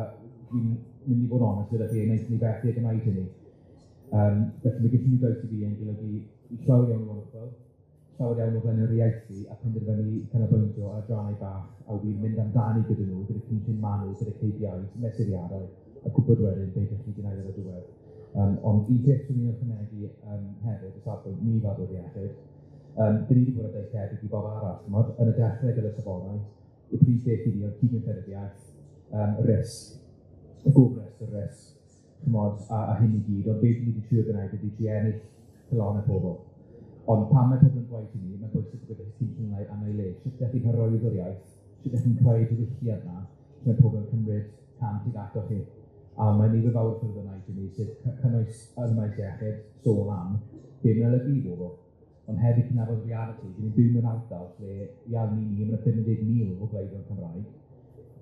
dwi'n mynd i fod yn onest gyda chi, wnaethon ni fethu ag gwneud hynny. Felly mae gynllunio does i fi yn golygu llawer iawn o ymchwil, llawer iawn o flaenoriaethu a penderfynu canolbwyntio ar adrannau bach a wir mynd amdani gyda nhw, gyda cynllun manwl, gyda KPIs, mesuriadau, a gwybod wedyn beth ydych chi wedi gwneud ar y diwedd. Ond un peth swn i'n ychwanegu hefyd, o safbwynt ni fel bwrdd iechyd, dyn ni wedi bod yn deud tebyg i bob arall, ch'mod, yn y dechrau gyda safonau, y prif beth i ni oedd cydymffurfiaeth, risg, y gofrestr risg, ch'mod, a hyn i gyd, ond beth ni wedi trio gwneud ydy trio ennill calonnau pobl. Ond pan mae pobl yn gwaith i ni, mae'n bwysig bod gyda chi cynlluniau am ei le. Sut ydych chi'n hyrwyddo'r iaith, sut ydych chi'n creu diwylliant yna, sut mae pobl yn cymryd cam tuag atoch chi. A mae nifer fawr o ffyrdd yna i ni, sef cynnwys yn y maes iechyd, sôn am be mae'n olygu i bobl. Ond hefyd cydnabod realiti, dyn ni'n byw mewn ardal lle iawn i ni, mae yna 50,000 o gleifion Cymraeg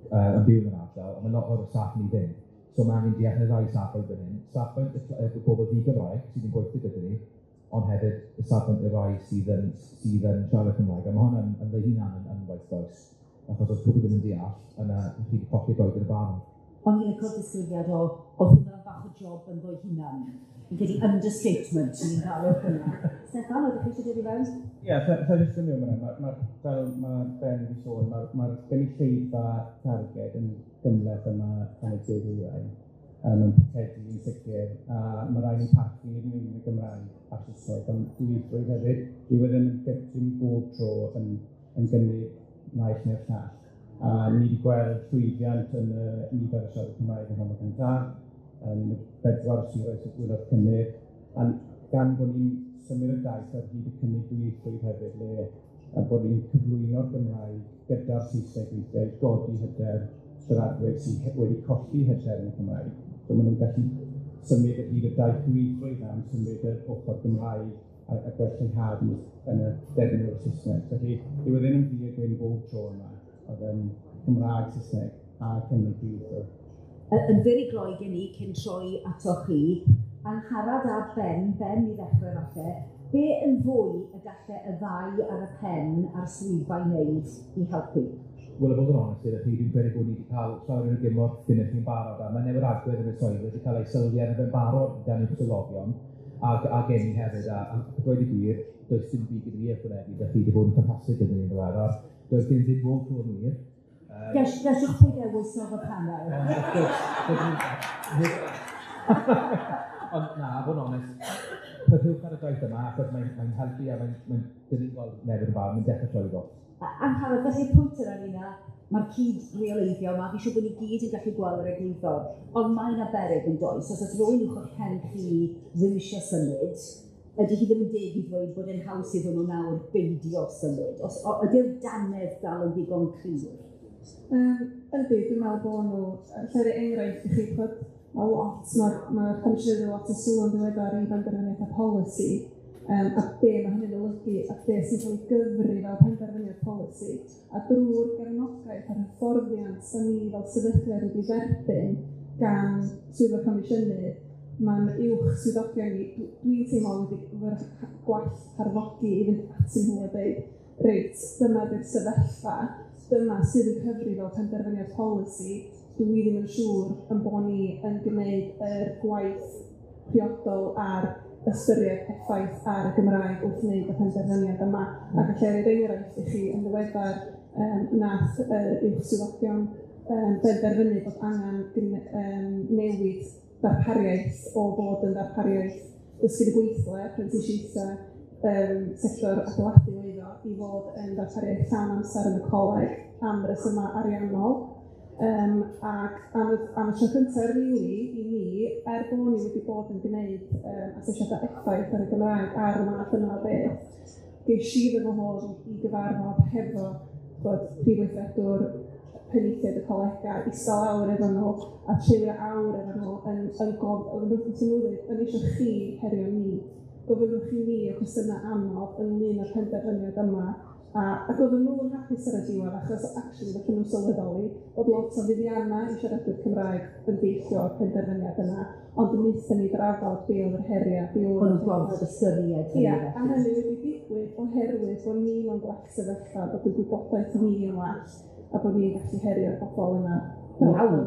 yn byw yn yr ardal, a mae lot o'r staff ni ddim. So mae angen deall y ddau safbwynt fan hyn. Safbwynt y bobl di-Gymraeg sydd yn gweithio gyda ni, ond hefyd y safbwynt y rai sydd yn siarad Cymraeg. A mae hwnna'n yn fy hunan yn waith does. Achos os pobl ddim yn deall, yna chi wedi colli bywyd yn y barn. O'n i'n licio'r disgrifiad o oedd hwnna'n bach o job ynddo'i hunan. Fi'n credu understatement ni'n cael o hwnna. Steffan, oeddech chi eisiau dod i mewn? Ie, sa i jyst yn mynd hwnna, fel mae Ben wedi sôn, mae'r gynulleidfa targed yn gymhleth yma yn y de ddwyrain, mewn pocedi yn sicr, a mae rhaid ni'n parchu nid yn unig y Gymraeg a'r Saesneg, ond dwyieithrwydd hefyd, dyw e ddim yn gytûn bob tro yn gynnig naill neu'r llall. A ni wedi gweld llwyddiant yn y nifer o siarad Cymraeg yn Rhondda Cynon Taf, yn y bedwar siroedd sydd gwylo'r cynnydd, a gan bod ni'n symud y daith ar hyd y cynnig dwyieithrwydd hefyd, le a bod ni'n cyflwyno'r Gymraeg gyda'r Saesneg weithiau i godi hyder siaradwyr sydd wedi colli hyder yn y Cymraeg. So maen nhw'n gallu symud ar hyd y daith dwyieithrwydd am symud yr ochr Gymraeg a gwell lleihad yn y defnydd o'r Saesneg. Felly, dyw e ddim yn ddu a gwyn bob tro yma, oedd yn Gymraeg, Saesneg a cynnig dwyieithrwydd. Yn fyr i gloi gen i cyn troi atoch chi, Angharad a Ben, Ben i ddechrau falle, be yn fwy y galle y ddau ar y pen a'r swyddfa i wneud i helpu? Wel, i fod yn onest gyda chi, dwi'n credu bod ni wedi cael llawer o gymorth gennych chi'n barod, a mae newydd agwedd yn y swydd wedi cael ei sylwi arno fe'n barod gan ein swyddogion, a gen i hefyd, a dweud y gwir, does dim byd gyda fi ychwanegu, da chi wedi bod yn ffantastig gyda ni yn ddiweddar, does dim ddim bob tro yn wir. Gesiwch pwy dewisodd y panel. Ond na, fod yn onest, parhewch ar y daith yma, achos mae'n helpu a mae'n, dyn ni'n gweld newid yn barod, mae'n dechrau llwyddo. Angharad, felly pwynt yr arena, mae'r cyd-reoleiddio yma, fi'n siŵr bod ni gyd yn gallu gweld yr egwyddor, ond mae yna beryg yn does. Os oes rhywun uwch o'ch pen chi ddim eisiau symud, ydy hi ddim yn deg i ddweud bod e'n haws iddyn nhw nawr beidio symud? Os ydy'r dannedd dal yn ddigon cryf? Yndi, dwi'n meddwl bod nhw, lle enghraifft i chi, bod mae lot, mae'r Comisiynydd lot o sylw yn ddiweddar i benderfyniadau polisi, a be mae hynny'n olygu, a be sy'n cael ei gyfri fel penderfyniad polisi. A drwy'r gefnogaeth a'r hyfforddiant da ni fel sefydliad wedi dderbyn gan Swyddfa Comisiynydd, mae'n uwch swyddogion ni, dwi'n teimlo wedi gwell harfogi i fynd atyn nhw a dweud, reit, dyma di'r sefyllfa, dyma sydd yn cyfri fel penderfyniad polisi, dwi ddim yn siŵr yn bod ni yn gwneud yr gwaith priodol ar ystyried effaith ar y Gymraeg wrth wneud y penderfyniad yma. Ac allai roi'r enghraifft i chi yn ddiweddar, nath uwch swyddogion benderfynu bod angen newid darpariaeth o fod yn ddarpariaeth dysgu yn y gweithle, prentisiaethau, sector adeiladu oedd o, i fod yn darpariaeth llawn amser yn y coleg am resymau ariannol. Ac am y tro cyntaf rili i ni, er bod ni wedi bod yn gwneud asesiadau effaith ar y Gymraeg ar y math yna o beth, ges i fy ngwahodd i gyfarfod hefo bod prif weithredwr penaethiaid y colegau, ista lawr efo nhw a treulio awr efo nhw yn gofyn, yn eisiau chi herio ni. Gofynnwch i ni y cwestiynau anodd ynglyn â'r penderfyniad yma. Ac oedden nhw'n hapus ar y diwedd, achos actually nathon nhw sylweddoli bod lot o fuddiannau i siaradwyr Cymraeg yn deillio o'r penderfyniad yna, ond wnaethon ni drafod be oedd yr heriau, be oedd O'n nhw'n gorfod ystyried hynny. Ia, a hynny wedi digwydd oherwydd bod ni mewn gwell sefyllfa, bod y gwybodaeth ni yn well, a bod ni'n gallu herio'r bobl yna. Iawn,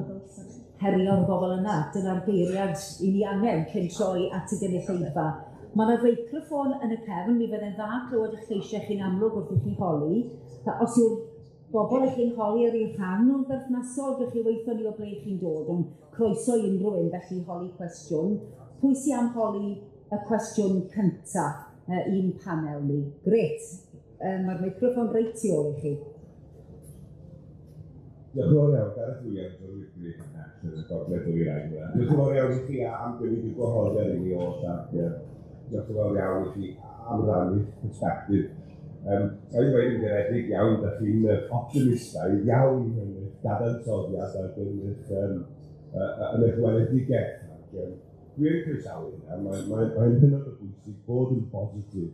herio'r bobl yna, dyna'r geiriad i ni angen cyn troi at y gynulleidfa. Mae yna feicroffon yn y cefn, mi fydde'n dda clywed eich lleisiau chi'n amlwg wrth i chi holi. Os yw'r bobl ych chi'n holi ar eu rhan nhw'n berthnasol, gewch chi weithio ni o ble chi'n dod, ond croeso i unrhyw un felly holi cwestiwn. Pwy sy am holi y cwestiwn cynta i'n panel ni? Grêt, mae'r meicroffon reit tu ôl i chi. Diolch yn fawr iawn, Gareth Williams o'r Wyddgrug yn y Gogledd Ddwyrain. Diolch yn fawr iawn i chi am gynnig y gwahoddiad i ni oll, ac diolch yn fawr iawn i chi am rannu perspectif. Ga i ddweud yn garedig iawn, da chi'n optimistaidd iawn yn eich dadansoddiad ac yn eich weledigaeth. Dwi'n croesawu hynna, mae'n hynod o bwysig bod yn bositif,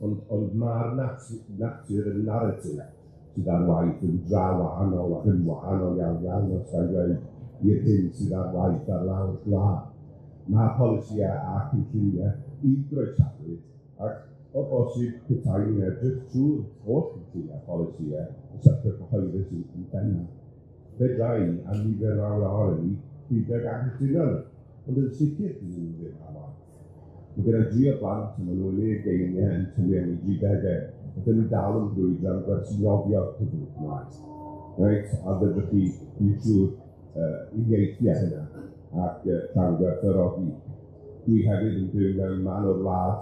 ond mae'r natur y narratif sydd ar waith yn dra wahanol ac yn wahanol iawn iawn os gael dweud i'r hyn sydd ar waith ar lawr gwlad. Mae polisïau a cynlluniau i'w groesawu, ac o bosib petai ni'n edrych trwy'r holl cynlluniau a polisïau y sector cyhoeddus yn bennaf. Fedra i a nifer fawr ohonon ni peidio ag anghytuno nhw, ond yn sicr dyn nhw ddim ar waith. Mae gen i dri o blant a maen nhw yn eu ugeiniau yn tynnu am eu dridegau, a dyn nhw dal yn brwydro am gwersi nofio cyfrwng Cymraeg. Reit, a fedrwch chi, dwi'n siŵr, uniaethu â hynna ac llawn gwerthfawrogi. Dwi hefyd yn byw mewn man o'r wlad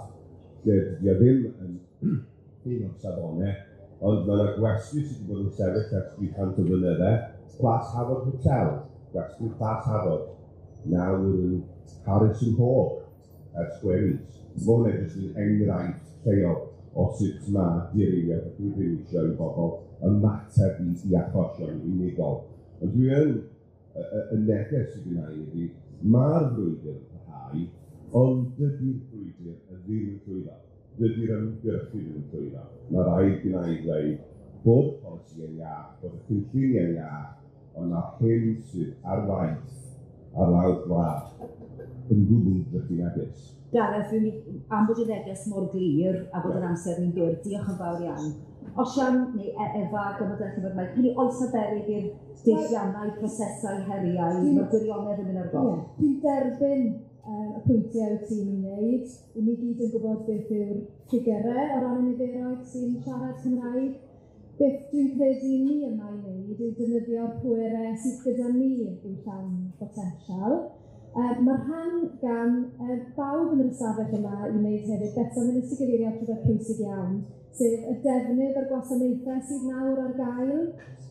lle dydy o ddim yn un o'r safonau, ond mae yna gwesti sydd wedi bod yn sefyll ers 300 o flynydde, Plas Hafod Hotel, gwesti Plas Hafod, nawr yn Harrison Hall ers 6 mis. Mae hwnna jyst yn enghraifft lleol o sut mae dirywiad, a dwi ddim eisiau i bobl ymateb i achosion unigol. Ond dwi yn Y neges sydd gynna i ydy, mae'r frwydr yn parhau, ond dydy'r frwydr ddim yn llwyddo. Dydy'r ymgyrchu ddim yn llwyddo. Mae rhaid gynna i ddweud bod y polisi yn iach, bod y cynlluniau'n iach, ond mae'r hyn sydd ar waith ar lawr gwlad yn gwbl drychinebus. Gareth, fi'n mynd am bod y neges mor glir a bod yr amser ni'n byr, diolch yn fawr iawn. Osian neu Efa, gymryd eich llyfr mic, hynny oes 'na beryg i'r deilliannau, prosesau, heriau, mae'r gwirionedd yn mynd ar goll. Ie, dwi'n derbyn y pwyntiau wyt ti'n ei wneud. I ni gyd yn gwybod beth yw'r ffigurau o ran y niferoedd sy'n siarad Cymraeg. Beth dwi'n credu ni yma i wneud yw defnyddio'r pwerau sydd gyda ni i'w llawn botensial. Mae rhan gan bawb yn yr ystafell yma i wneud hefyd. Betsan, fe wnes i gyfeirio at rhywbeth pwysig iawn, sef y defnydd o'r gwasanaethau sydd nawr ar gael.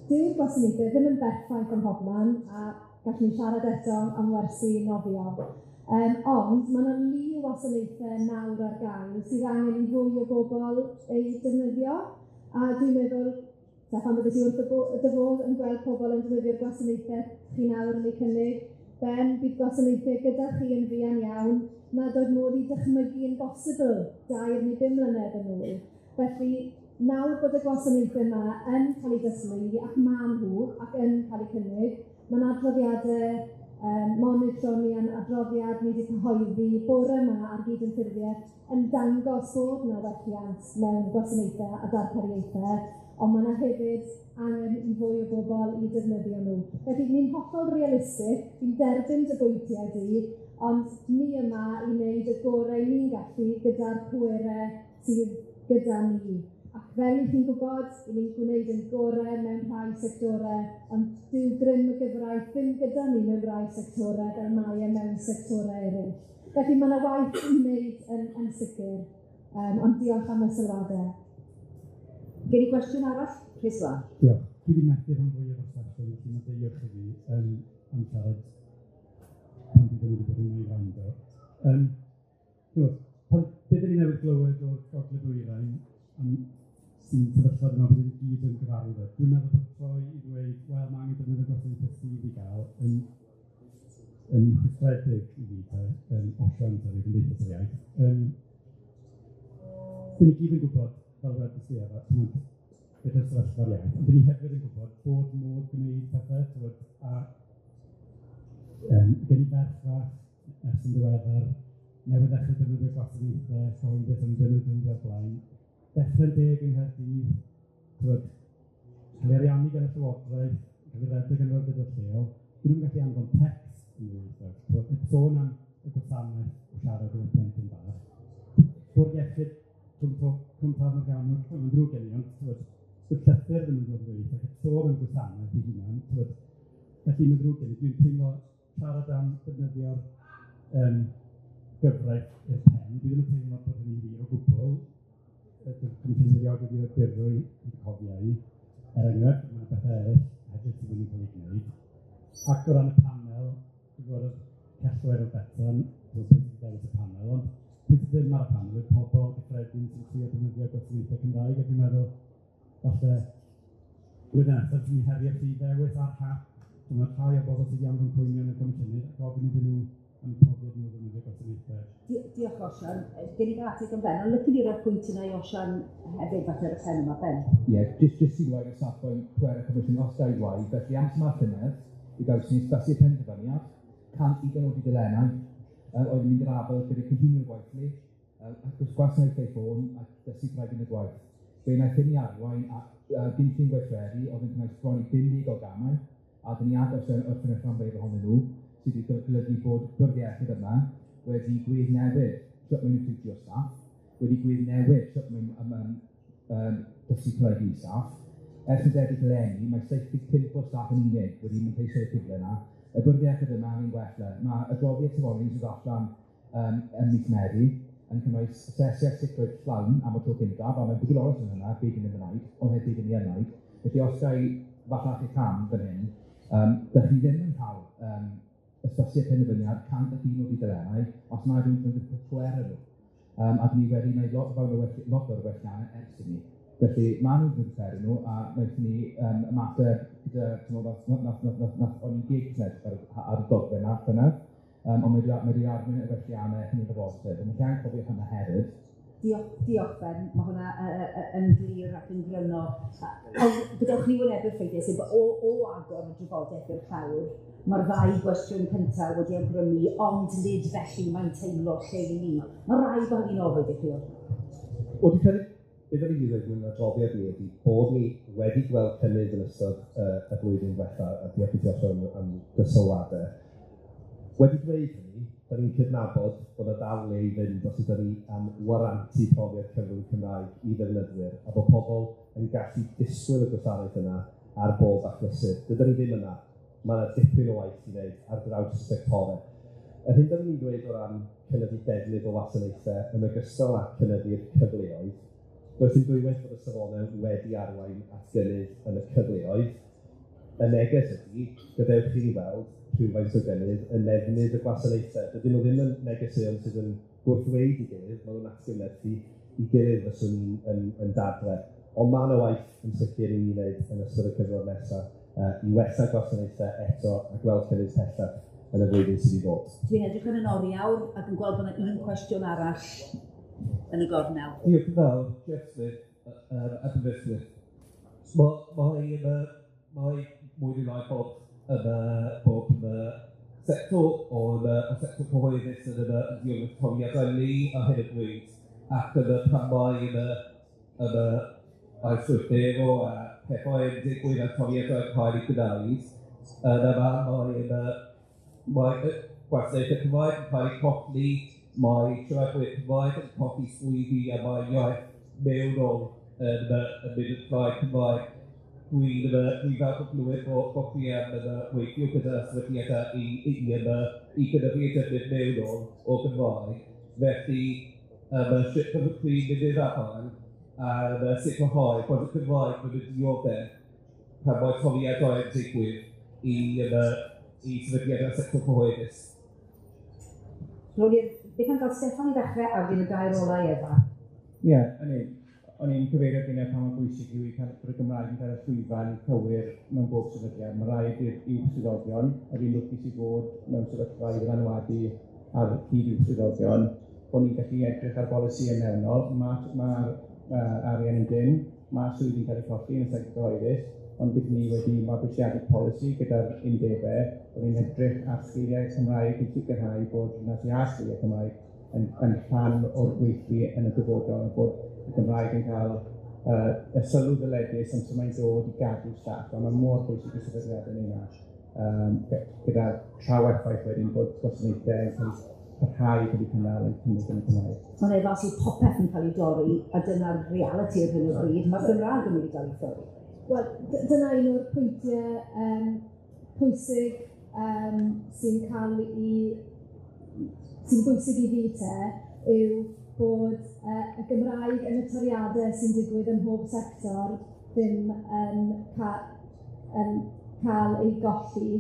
Dyw'r gwasanaethau ddim yn berffaith ym mhobman, a gallwn ni siarad eto am wersi nofio. Ond mae yna lu o wasanaethau nawr ar gael sydd angen i fwy o bobl eu defnyddio. A dwi'n meddwl, Steffan, bydde ti wrth dy fodd yn gweld pobl yn defnyddio'r gwasanaethau chi nawr yn eu cynnig. Ben, bydd gwasanaethau gyda chi yn fuan iawn, nad oedd modd i dychmygu yn bosibl 2 neu 5 mlynedd yn ôl. Felly, nawr bod y gwasanaethau yma yn cael eu datblygu, ac maen nhw, ac yn cael eu cynnig, mae'n adroddiadau monitro ni a'n adroddiad ni wedi cyhoeddi bore yma ar gydymffurfiaeth yn dangos bod yna welliant mewn gwasanaethau a darpariaethau, ond mae yna hefyd angen i fwy o bobl i defnyddio nhw. Felly, ni'n hollol realistig, fi'n derbyn dy bwyntiau di, ond ni yma i wneud y gorau ni'n gallu gyda'r pwerau sydd gyda ni. Ac fel i chi'n gwybod, i ni'n gwneud yn gorau mewn rhai sectorau, ond dyw grym y gyfraith ddim gyda ni mewn rhai sectorau fel mae e mewn sectorau eraill. Felly mae yna waith i wneud yn sicr, ond diolch am y sylwadau. Gen i gwestiwn arall? Rhys Wan. Diolch. Dwi wedi methu rhan fwyaf o'r sesiwn, felly maddeuwch i fi am siarad pan dwi ddim wedi bod yma i wrando. Be dan ni newydd glywed o'r Gogledd Ddwyrain am sy'n sefyllfa dwi'n meddwl bod ni gyd yn gyfarwydd â. Dwi'n meddwl bod troi i ddweud, wel, mae angen defnyddio gwasanaethau sydd i gael yn rhwystredig i fi, te, Osian, sori, Gymdeithas yr Iaith. Dyn ni gyd yn gwybod, fel wedys i Efa, t'mod, beth yw'r sefyllfa'r iaith, ond dyn ni hefyd yn gwybod bod modd gwneud pethau, t'mod, a gen i ferch fach ers yn ddiweddar, newydd ddechrau defnyddio gwasanaethau cyhoeddus o'n i ddim yn defnyddio o'r blaen. Dechrau'n deg yng Nghaerdydd, t'mod, cael ei ariannu gan y Llywodraeth, cael ei redeg yn yr awdurdod lleol, dyn nhw'n gallu anfon text yn ddwyieithog, t'mod, heb sôn am y gwasanaeth o siarad efo plentyn bach. Bwrdd Iechyd Cwm Taf Morgannwg, mae'n ddrwg gen i, ond t'mod, dyw'r llythyr ddim yn dod yn ddwyieithog, heb sôn am gwasanaeth ei hunan, t'mod, felly mae'n ddrwg gen i, dwi'n teimlo siarad am defnyddio'r gyfraith i'r pen, dwi ddim yn teimlo bod hynny'n wir o gwbl. Dy'r Comisiwn erioed wedi rhoi dirwy i'n cofio i, er enghraifft, mae yna bethau eraill hefyd sydd wedi cael eu gwneud. Ac o ran y panel, dwi'n gwybod oedd Cellwair o Betsan, dwi'n pwy sydd wedi dewis y panel, ond pwy sydd ddim ar y panel yw'r pobl gyffredin sy'n trio defnyddio gwasanaethau Cymraeg, a dwi'n meddwl, falle, blwyddyn nesaf, dwi'n herio chi ddewis ar hap, dwi'n meddwl rhai o bobl sydd wedi anfon cwynion i'r Comisiynydd ac ofyn iddyn nhw am eu profiad nhw o ddefnyddio gwasanaethau. Diolch, Osian. Gen i gael ateb gan Ben, ond licen i roi'r pwynt yna i Osian hefyd, falle ar y pen yma, Ben. Ie, jyst i ddweud o safbwynt pwerau Comisiwn, os ga i ddweud, felly amser ma'r llynedd, i gawson ni ysbysu penderfyniad, 120 o dudalennau, oedd yn mynd i'r afael gyda cynllunio'r gwaithlu, ac wrth gwasanaethau ffôn a dysgu Cymraeg yn y gwaith. Fe wnaeth hynny arwain at gynllun gweithredu oedd yn cynnwys bron i 50 o gamau, a dyn ni agos wrth y rhan fwyaf ohonyn nhw, sydd wedi golygu bod bwrdd iechyd yma wedi gweddnewid sut maen nhw'n ffitio staff, wedi gweddnewid sut maen nhw'n dysgu Cymraeg i staff. Ers y debyg eleni, mae 75 o staff yn unig wedi manteisio i'r cyfle yna. Y bwrdd iechyd yma angen gwella. Mae adroddiad safonau sydd allan ym mis Medi yn cynnwys asesiad sicrwydd llawn am y tro cyntaf, a mae'n gwbl onest yn hynna, beth ni'n ymwneud, ond hefyd beth ni'n ymwneud. Felly os ga i falle allu cam fan hyn, dych chi ddim yn cael ysbysiad penderfyniad 101 o dudalennau os nad yw'n defnyddio pwerau nhw. A dyn ni wedi gwneud lot fawr o lot o'r gwelliannau ers i ni. Felly, maen nhw'n pryderu nhw, a wnaethon ni ymateb gyda, timod, nath, o'n i'n gig ar, ar y dogfen 'na llynedd, ond mae wedi arwain y gwelliannau hynny o bosib. Ond mae'n cofio hynna hefyd. Diolch, diolch Ben, mae hwnna yn glir ac yn gryno. Ond gadewch ni wynebu'r ffeithiau sef o agor y drafodaeth i'r llawr, mae'r ddau gwestiwn cyntaf wedi awgrymu, ond nid felly mae'n teimlo lle i ni. Mae rhaid bod hynny'n ofid i chi. Wel, dwi'n credu beth o'n i wedi dweud yn adroddiad ni ydy bod ni wedi gweld cynnydd yn ystod y blwyddyn diwetha, a diolch i ti Osian am dy sylwadau. Wedi dweud hynny, da ni'n cydnabod bod y dal le i fynd os ydyn ni am warantu profiad cyfrwng Cymraeg i ddefnyddwyr, a bod pobl yn gallu disgwyl y gwasanaeth yna ar bob achlysur. Dydyn ni ddim yna. Mae yna dipyn o waith i wneud ar draws y sectorau. Yr hyn da ni'n dweud o ran cynyddu defnydd o wasanaethau yn ogystal â cynyddu'r cyfleoedd, does dim dwywaith bod y safonau wedi arwain at gynnydd yn y cyfleoedd. Y neges ydy, gadewch i ni weld rhywfaint o gynnydd yn nefnydd y gwasanaethau. Dydyn nhw ddim yn negeseuon sydd yn gwrthweud i gilydd, maen nhw'n atgyfnerthu i gilydd fyswn i'n yn dadle. Ond mae yna waith yn sicr i ni wneud yn ystod y cyfnod nesaf i wella gwasanaethau eto a gweld cynnydd pellach yn y flwyddyn sydd i ddod. Dwi'n edrych yn yn oriawr ac yn gweld bod yna un cwestiwn arall yn y gornel. Diolch yn fawr, Jeff Smith, Aberystwyth. Mae mwy neu lai bob yn y sector o'r sector cyhoeddus yn y dioddef toriadau lu ar hyn o bryd, ac yn y pan mae yn y ailstrwythuro a pethau yn digwydd a toriadau yn cael eu gwneud, yn yma mae gwasanaethau Cymraeg yn cael eu colli, mae siaradwyr Cymraeg yn colli swyddi a mae iaith mewnol yn mynd yn llai Cymraeg. Dwi'n falch o glywed bod chi am weithio gyda sefydliadau i gynyddu y defnydd mewnol o Gymraeg. Felly, sut byddwch chi'n mynd i'r afael a sicrhau bod y Cymraeg yn mynd i dioddef pan mae toriadau yn digwydd i sefydliadau sector cyhoeddus? Beth am gael Steffan i ddechrau a wedyn y gair ola i Efa? Ie, o'n i'n cyfeirio gyda pa mor bwysig yw i cael bod y Gymraeg yn cael y llwyfan cywir mewn bob sefydliad. Mae rhaid i'r uwch swyddogion, a fi'n lwcus i fod mewn sefyllfa i ddylanwadu ar hyd uwch swyddogion, bod ni'n gallu edrych ar bolisi mewnol. Mae'r arian yn dynn, mae swyddi'n cael eu colli yn y sector cyhoeddus, ond bydd ni wedi mabwysiadu polisi gyda'r undebau, bod ni'n edrych ar sgiliau Cymraeg i sicrhau bod rhywun sy'n â sgiliau Cymraeg yn rhan o'r gweithlu yn y dyfodol, a bod y Gymraeg yn cael y sylw ddyledus amser mae'n dod i gadw staff, a mae mor bwysig i sefydliadau ni yna, gyda traw effaith wedyn bod gwasanaethau yn cael parhau i cael eu cynnal yn cynnig yn y Gymraeg. Mae'n efo sydd popeth yn cael ei dorri, a dyna'r realiti ar hyn o bryd, mae'r Gymraeg yn mynd i gael ei thorri. Wel, dyna un o'r pwyntiau pwysig sy'n cael ei sy'n bwysig i fi te, yw bod y Gymraeg yn y toriadau sy'n digwydd ym mhob sector ddim yn cael ei golli,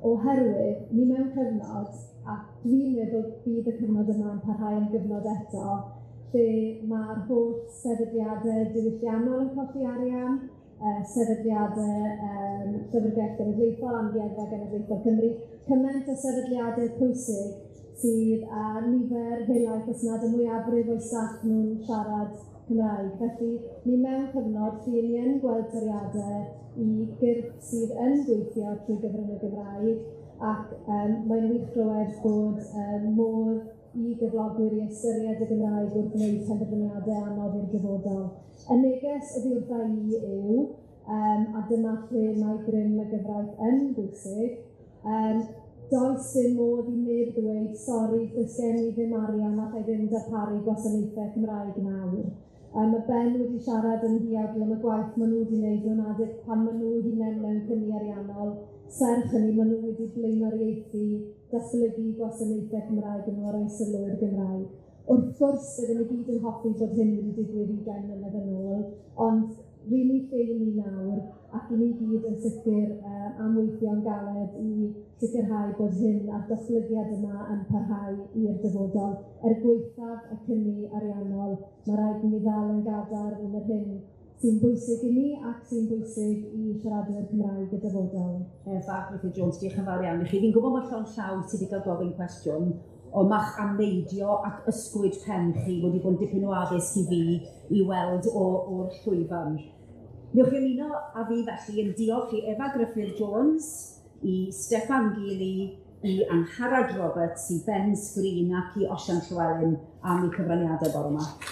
oherwydd ni mewn cyfnod, a dwi'n meddwl bydd y cyfnod yma yn parhau am gyfnod eto, lle mae'r holl sefydliadau diwylliannol yn colli arian, sefydliadau Llyfrgell Genedlaethol, Amgueddfa Genedlaethol Cymru, cymaint o sefydliadau pwysig sydd â nifer helaeth, os nad y mwyafrif o'i staff nhw'n siarad Cymraeg. Felly, ni mewn cyfnod lle ni yn gweld toriadau i gyrff sydd yn gweithio trwy gyfrwng y Gymraeg, ac mae'n wych clywed bod modd i gyflogwyr i ystyried y Gymraeg wrth wneud penderfyniadau anodd i'r dyfodol. Y neges oddi wrtha i yw, a dyma lle mae grym y gyfraith yn bwysig, does dim modd i neb ddweud, sori, does gen i ddim arian, allai ddim darparu gwasanaethau Cymraeg nawr. Mae Ben wedi siarad yn huawdl am y gwaith maen nhw wedi wneud mewn adeg pan maen nhw hunain mewn cyni ariannol. Serch hynny, maen nhw wedi blaenoriaethu datblygu gwasanaethau Cymraeg yn rhoi sylw i'r Gymraeg. Wrth gwrs, byddwn ni gyd yn hoffi bod hyn wedi digwydd 20 mlynedd yn ôl, ond rili lle i ni nawr, ac i ni gyd yn sicr am weithio'n galed i sicrhau bod hyn a'r datblygiad yma yn parhau i'r dyfodol. Er gwaethaf y cyni ariannol, mae rhaid i ni ddal yn gadarn yn yr hyn sy'n bwysig i ni ac sy'n bwysig i siaradwyr Cymraeg y dyfodol. Efa Griffith Jones, diolch yn fawr iawn i chi. Fi'n gwybod mae llond llaw ti wedi cael gofyn cwestiwn, ond ma'ch amneidio ac ysgwyd pen chi wedi bod yn dipyn o addysg i fi i weld o'r llwyfan. Newch chi ymuno â fi felly yn diolch i Efa Gruffudd Jones, i Stefan Guiley, i Angharad Roberts, i Ben Screen ac i Osian Llywelyn am eu cyfraniadau bore yma.